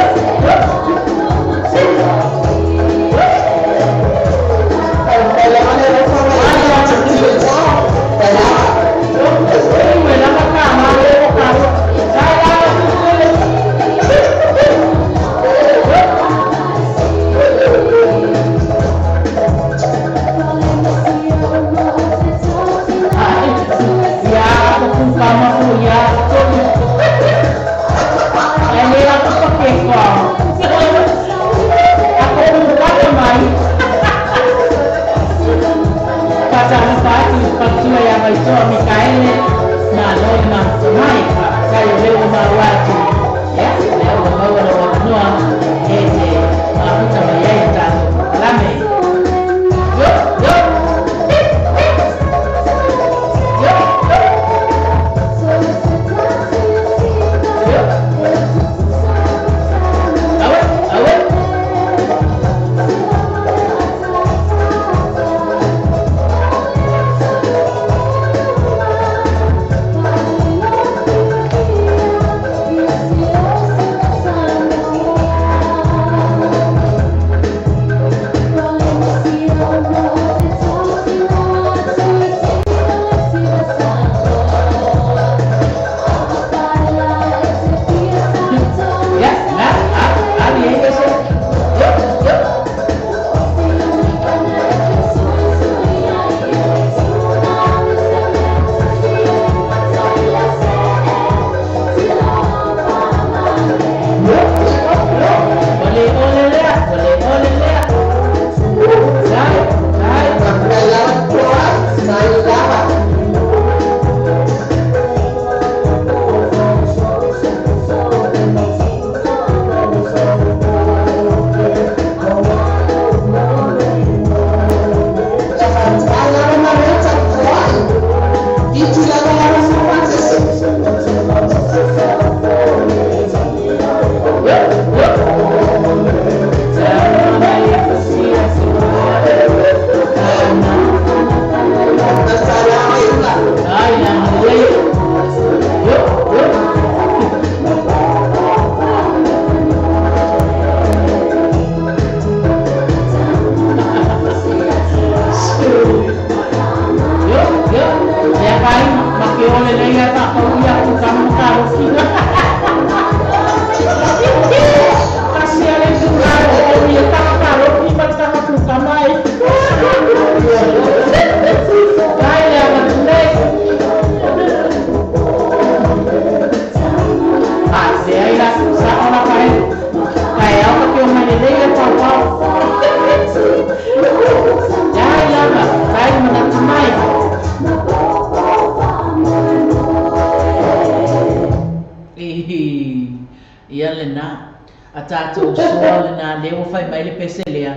lenā. A tatou soa lenā lea ua fai mai le pese lea,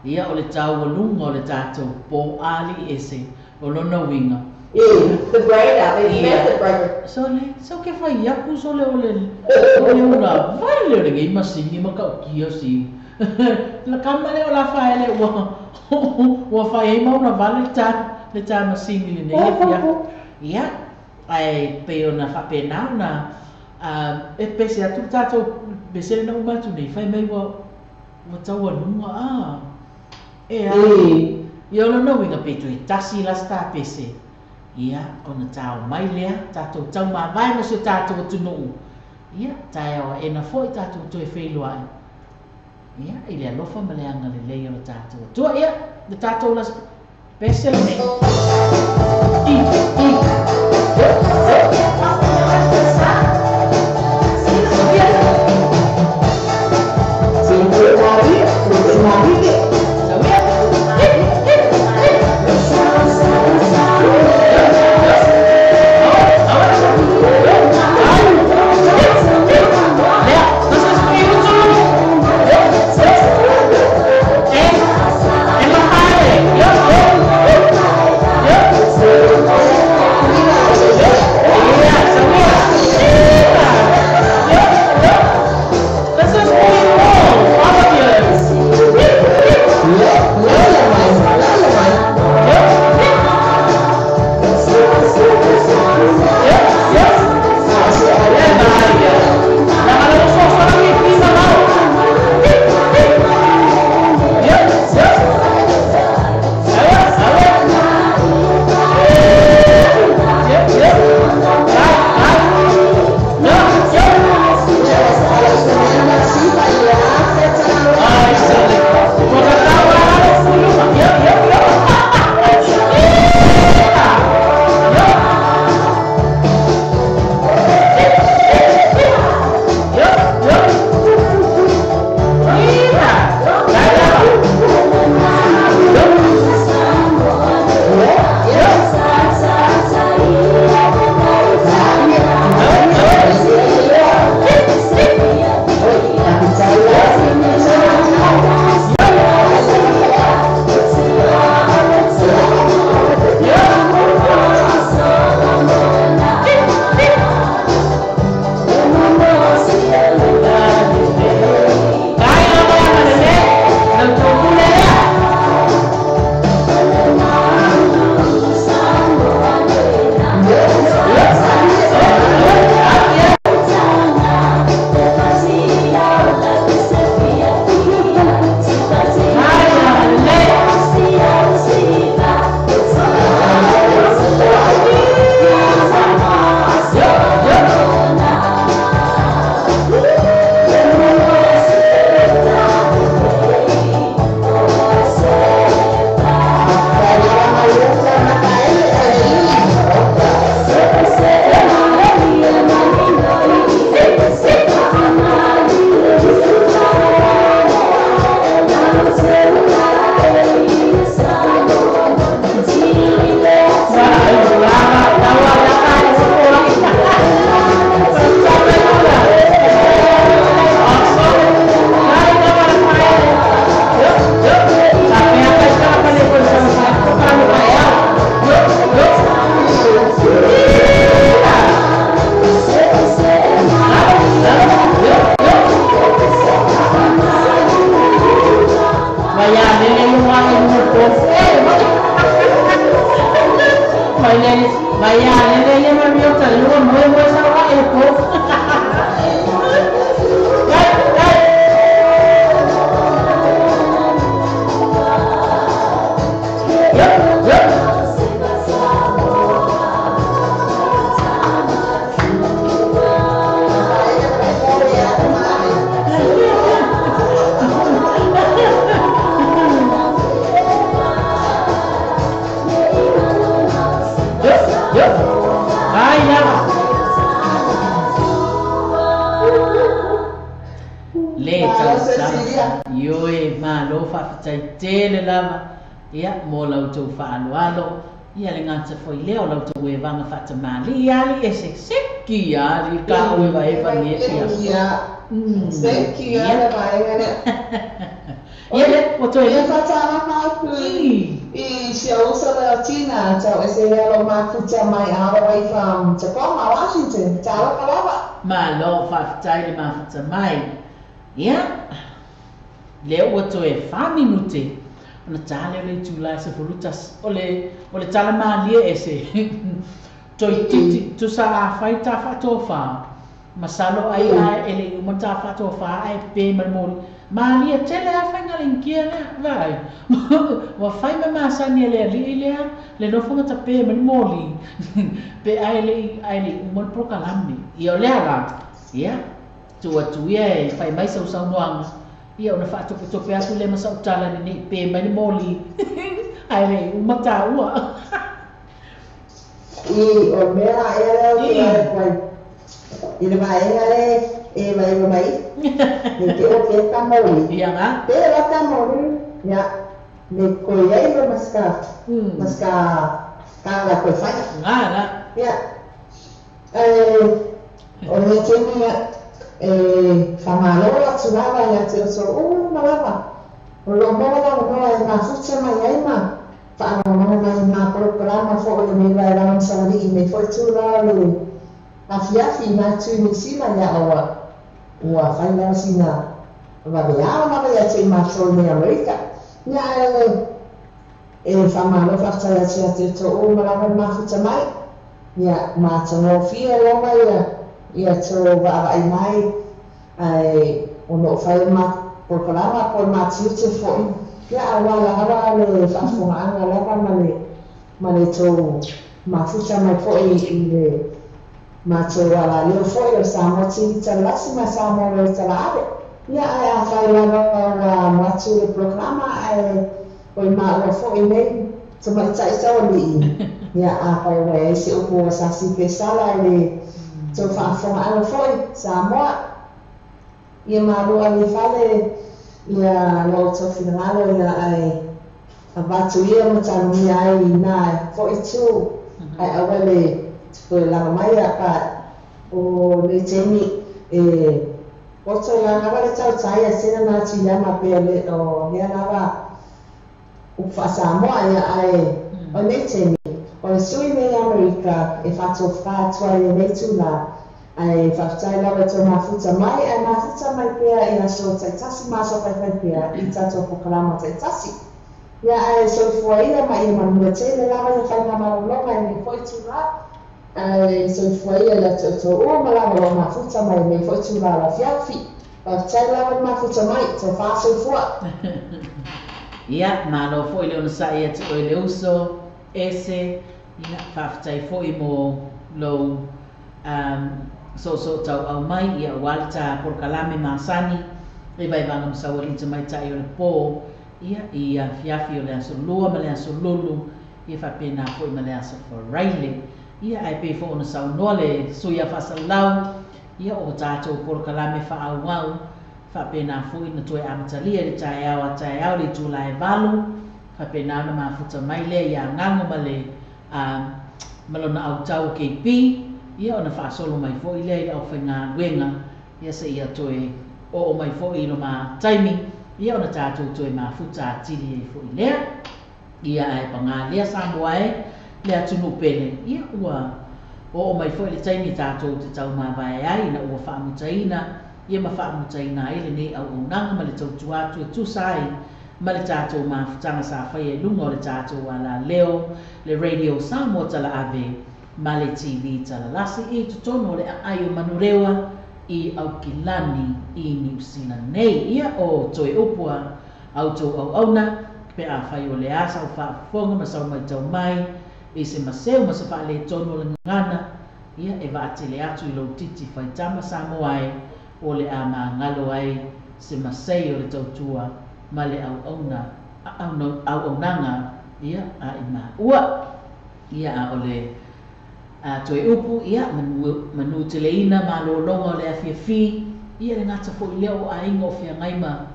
ia o le taualuga o le tatou po ali ese o lona uiga. The brain out, the method breaker. Sole, so ke fai aku sole o le o le ula vai le o lenei masini ma ka'ukia si. La kama lea o la faele ua ua fai ai ma ula vale le ta masini lenei afiafi. Ia, ae pei ona faapena ona e pese atu le tatou pese lena uma atu nei fai mai ua ua taualuga a. E ai. Ia o lona uiga pe toe tasi la se ta pese. Ia, ona tao mai lea, tatou taumavae ma si o tatou atunuu. Ia, taeao aena foi tatou toe feiloai. Ia, i le alofa ma le agalelei o le tatou Atua. Ia, le tatou la pese lenei. I, i, yo, yo. Le tausaga ioe malo faafetai tele lava ia mo la outou faaaloalo ia le gata foi lea o la outou evaga faatamalii ali ese seki ali ka o evaeva ni e. Thank you le vaega lea. Ia lea ua toe. Ia faatalofa atu i si ou uso lea o Tina, tau ese lea o lo o mafuta mai all the way from Tacoma, Washington. Talofa lava. Malo faafetai le mafuta mai. Ia, lea ua toe 4 minute ona ta lea o le itula e 11. O le tala malie ese. Toeitiiti tusa a fai ta faatofa. Masalo ai ae e le i uma ta faatofa ae pe ma le moli. Malie tele a faiga le inikia lea, vaai. Ua fai ma masani e le alii lea le nofo matape ma le moli. Pe ae le i ae le i uma le polokalame. Ia o lea la, ia, tuu atu ia e fai mai sau saunoaga, ia ona faatopetope atu lea ma sau tala ina ne i pe mai le moli ae le i uma taua. I, o le mea la ea lea ou te vaai atu ai i le vaega lea e vaevae mai ne i te i ua pe ta moli. Ia ga. Pe la ta moli, ia, ne koe ai lo maska, maska tala koe fai. Ga ga. Ia, ae o lenei taimi ia, e faamalo atu lava ia te outou uma lava o lo o maua le avanoa e mafuta mai ai ma faalogologo mai i ma polokalama foi o lenei vaelama ma Savali'i i lenei foi itula o le afiafi i nā tui Niu Sila ia ua ua fai lava sina vaveao lava ia te i matou i nei Amerika. Ia ae e faamalo faafetai atu ia te outou uma lava le mafuta mai. Ia matagofie lava ia ia tou vaavaai mai ae ono o fai le ma polokalama po o le ma tiute foi ia aua lava le faafofogaaga lava ma le ma le tou mafuta mai foi i le matou alaleo foi o le Samoa TV Talalasi ma Samoa Leo Talaave. Ia ae afai lava ua alu atu le polokalama ae oi maua foi nei tamaitai taualii, ia afai ua i ai se upu ua sasi pe sala i le tou faafofogaaga foi Samoa, ia malu ave i fale ia lo outou finagalo ia ae avatu ia ma tanuia ai i na foi itu ae aua le toe laga mai a pa o nei taimi e poto la lava le tautai a sina na atu ma pea le o lea lava upu faa-Samoa ia ae o nei taimi o le sui nei Amerika e faatofā atu ai i lenei tula ae faafetai lava i tō mafuta mai ae mafuta mai pea i aso taitasi ma aso faifai pea i tatou polokalama taitasi. Ia ae soifua ia ma ia manuia tele lava ia faigamalologa i lenei foi itula. Ae soifua ia ia te outou uma lava lo mafuta mai lenei foi itula o le afiafi. Faafetai lava le mafuta mai, tofa soifua. Ia, malo foi le onosai ia te oe le uso, ese, ia, faafetai foi mo lou um, soosoo tauau mai, ia, aua le ta polokalame masani e vaevaga ma saualii tamaitai o le po, ia, i afiafi o le aso Lua ma le aso Lulu, ia faapena foi ma le aso Faraile. Ia, ae pei foi ona saunoa le sui a Faasalaulau, ia, o tatou polokalame faaauau, faapena foi na toe amatalia i le taeao a taeao i le itula e 8, faapena ona mafuta mai lea ia Gago ma le, a, ma lona autau o KB, ia ona faasolo mai foi lea i le aufaigaluega, ia seia toe oo mai foi i loma taimi, ia ona tatou toe mafuta atili ai foi lea. Ia ae pagā lea Samoa e, le atunuu pele, ia ua oo mai foi le taimi tatou te taumavae ai ina ua faamutaina ia ma faamutaina ai lenei auaunaga ma le tautua atu e tusa ai ma le tatou mafutaga sa faia i luga o le tatou alaleo, le Radio Samoa Talaave ma le TV Talalasi i totonu o le aai o Manurewa i Aukilani i Niu Sila nei. Ia o toe upu a outou auauna pe afai o le a sau faafofoga ma sau maitau mai i se maseu ma se faaletonu o le gagana, ia e vaatele atu i lou titi faitama Samoa e o le a magalo ai se masei o le tautua ma le auauna auaunaga ia a i maua. Ia a o le a toe upu, ia manu, manu teleina malologa o le afiafi, ia le gata foi lea o aiga o feagai ma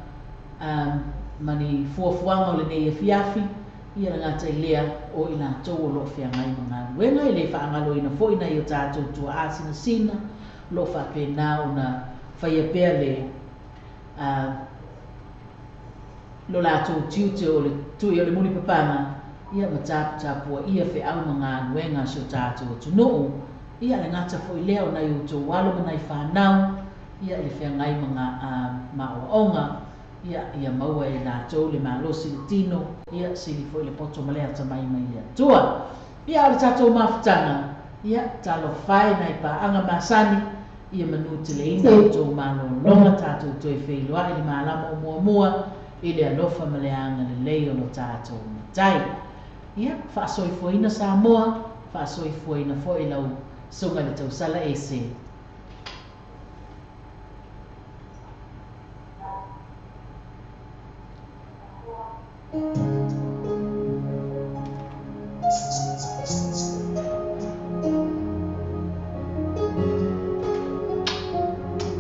a, ma ni fuafuaga o lenei afiafi, ia le gata i lea o i latou o lo o feagai ma galuega, e le faagaloina foi nai o tatou tuaa sinasina, o lo o faapena ona Faia pea le lo latou tiute o le tui o le mulipapaga, ia ma taputapuaia feau ma galuega a si o tatou atunuu, ia le gata foi lea o nai outou alo ma nai fanau, ia i le feagai ma maoaoga, ia ia maua e latou le malosi le tino, ia sili foi le poto ma le atamai mai le Atua. Ia o le tatou mafutaga, ia talofa e nai paaga masani, ia manuteleina outou malologa tatou toe feiloai le malama o muamua i le alofa ma le agalelei o lo tatou matai. Ia faasoifuaina Samoa, faasoifuaina foi lau susuga i le tausala ese.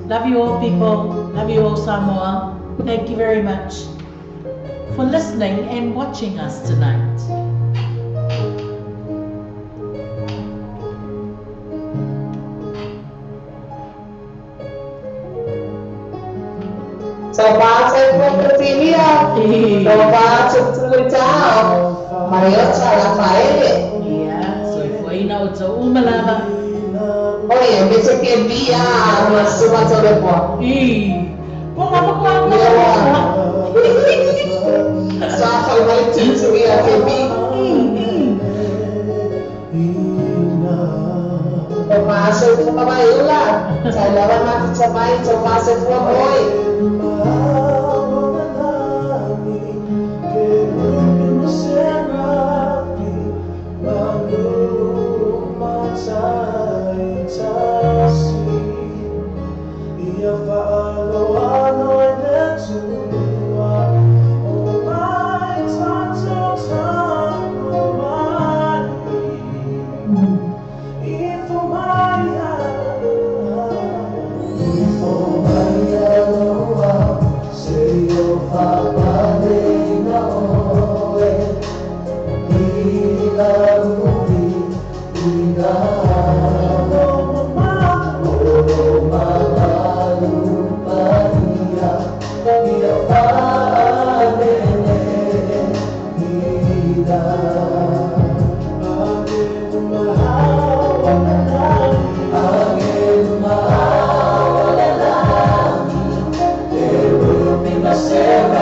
Love you all, people. Love you all, Samoa. Thank you very much for listening and watching us tonight. So Mariota Rafaele. Ia, soifuaina outou uma lava. Oye, me te que via ma suma tole po. I. Po ma po ko. Sa fa mai tutu ia ke bi. O ma so fu ma mai ula. Sa lava ma ta mai to ma se fu moi. Say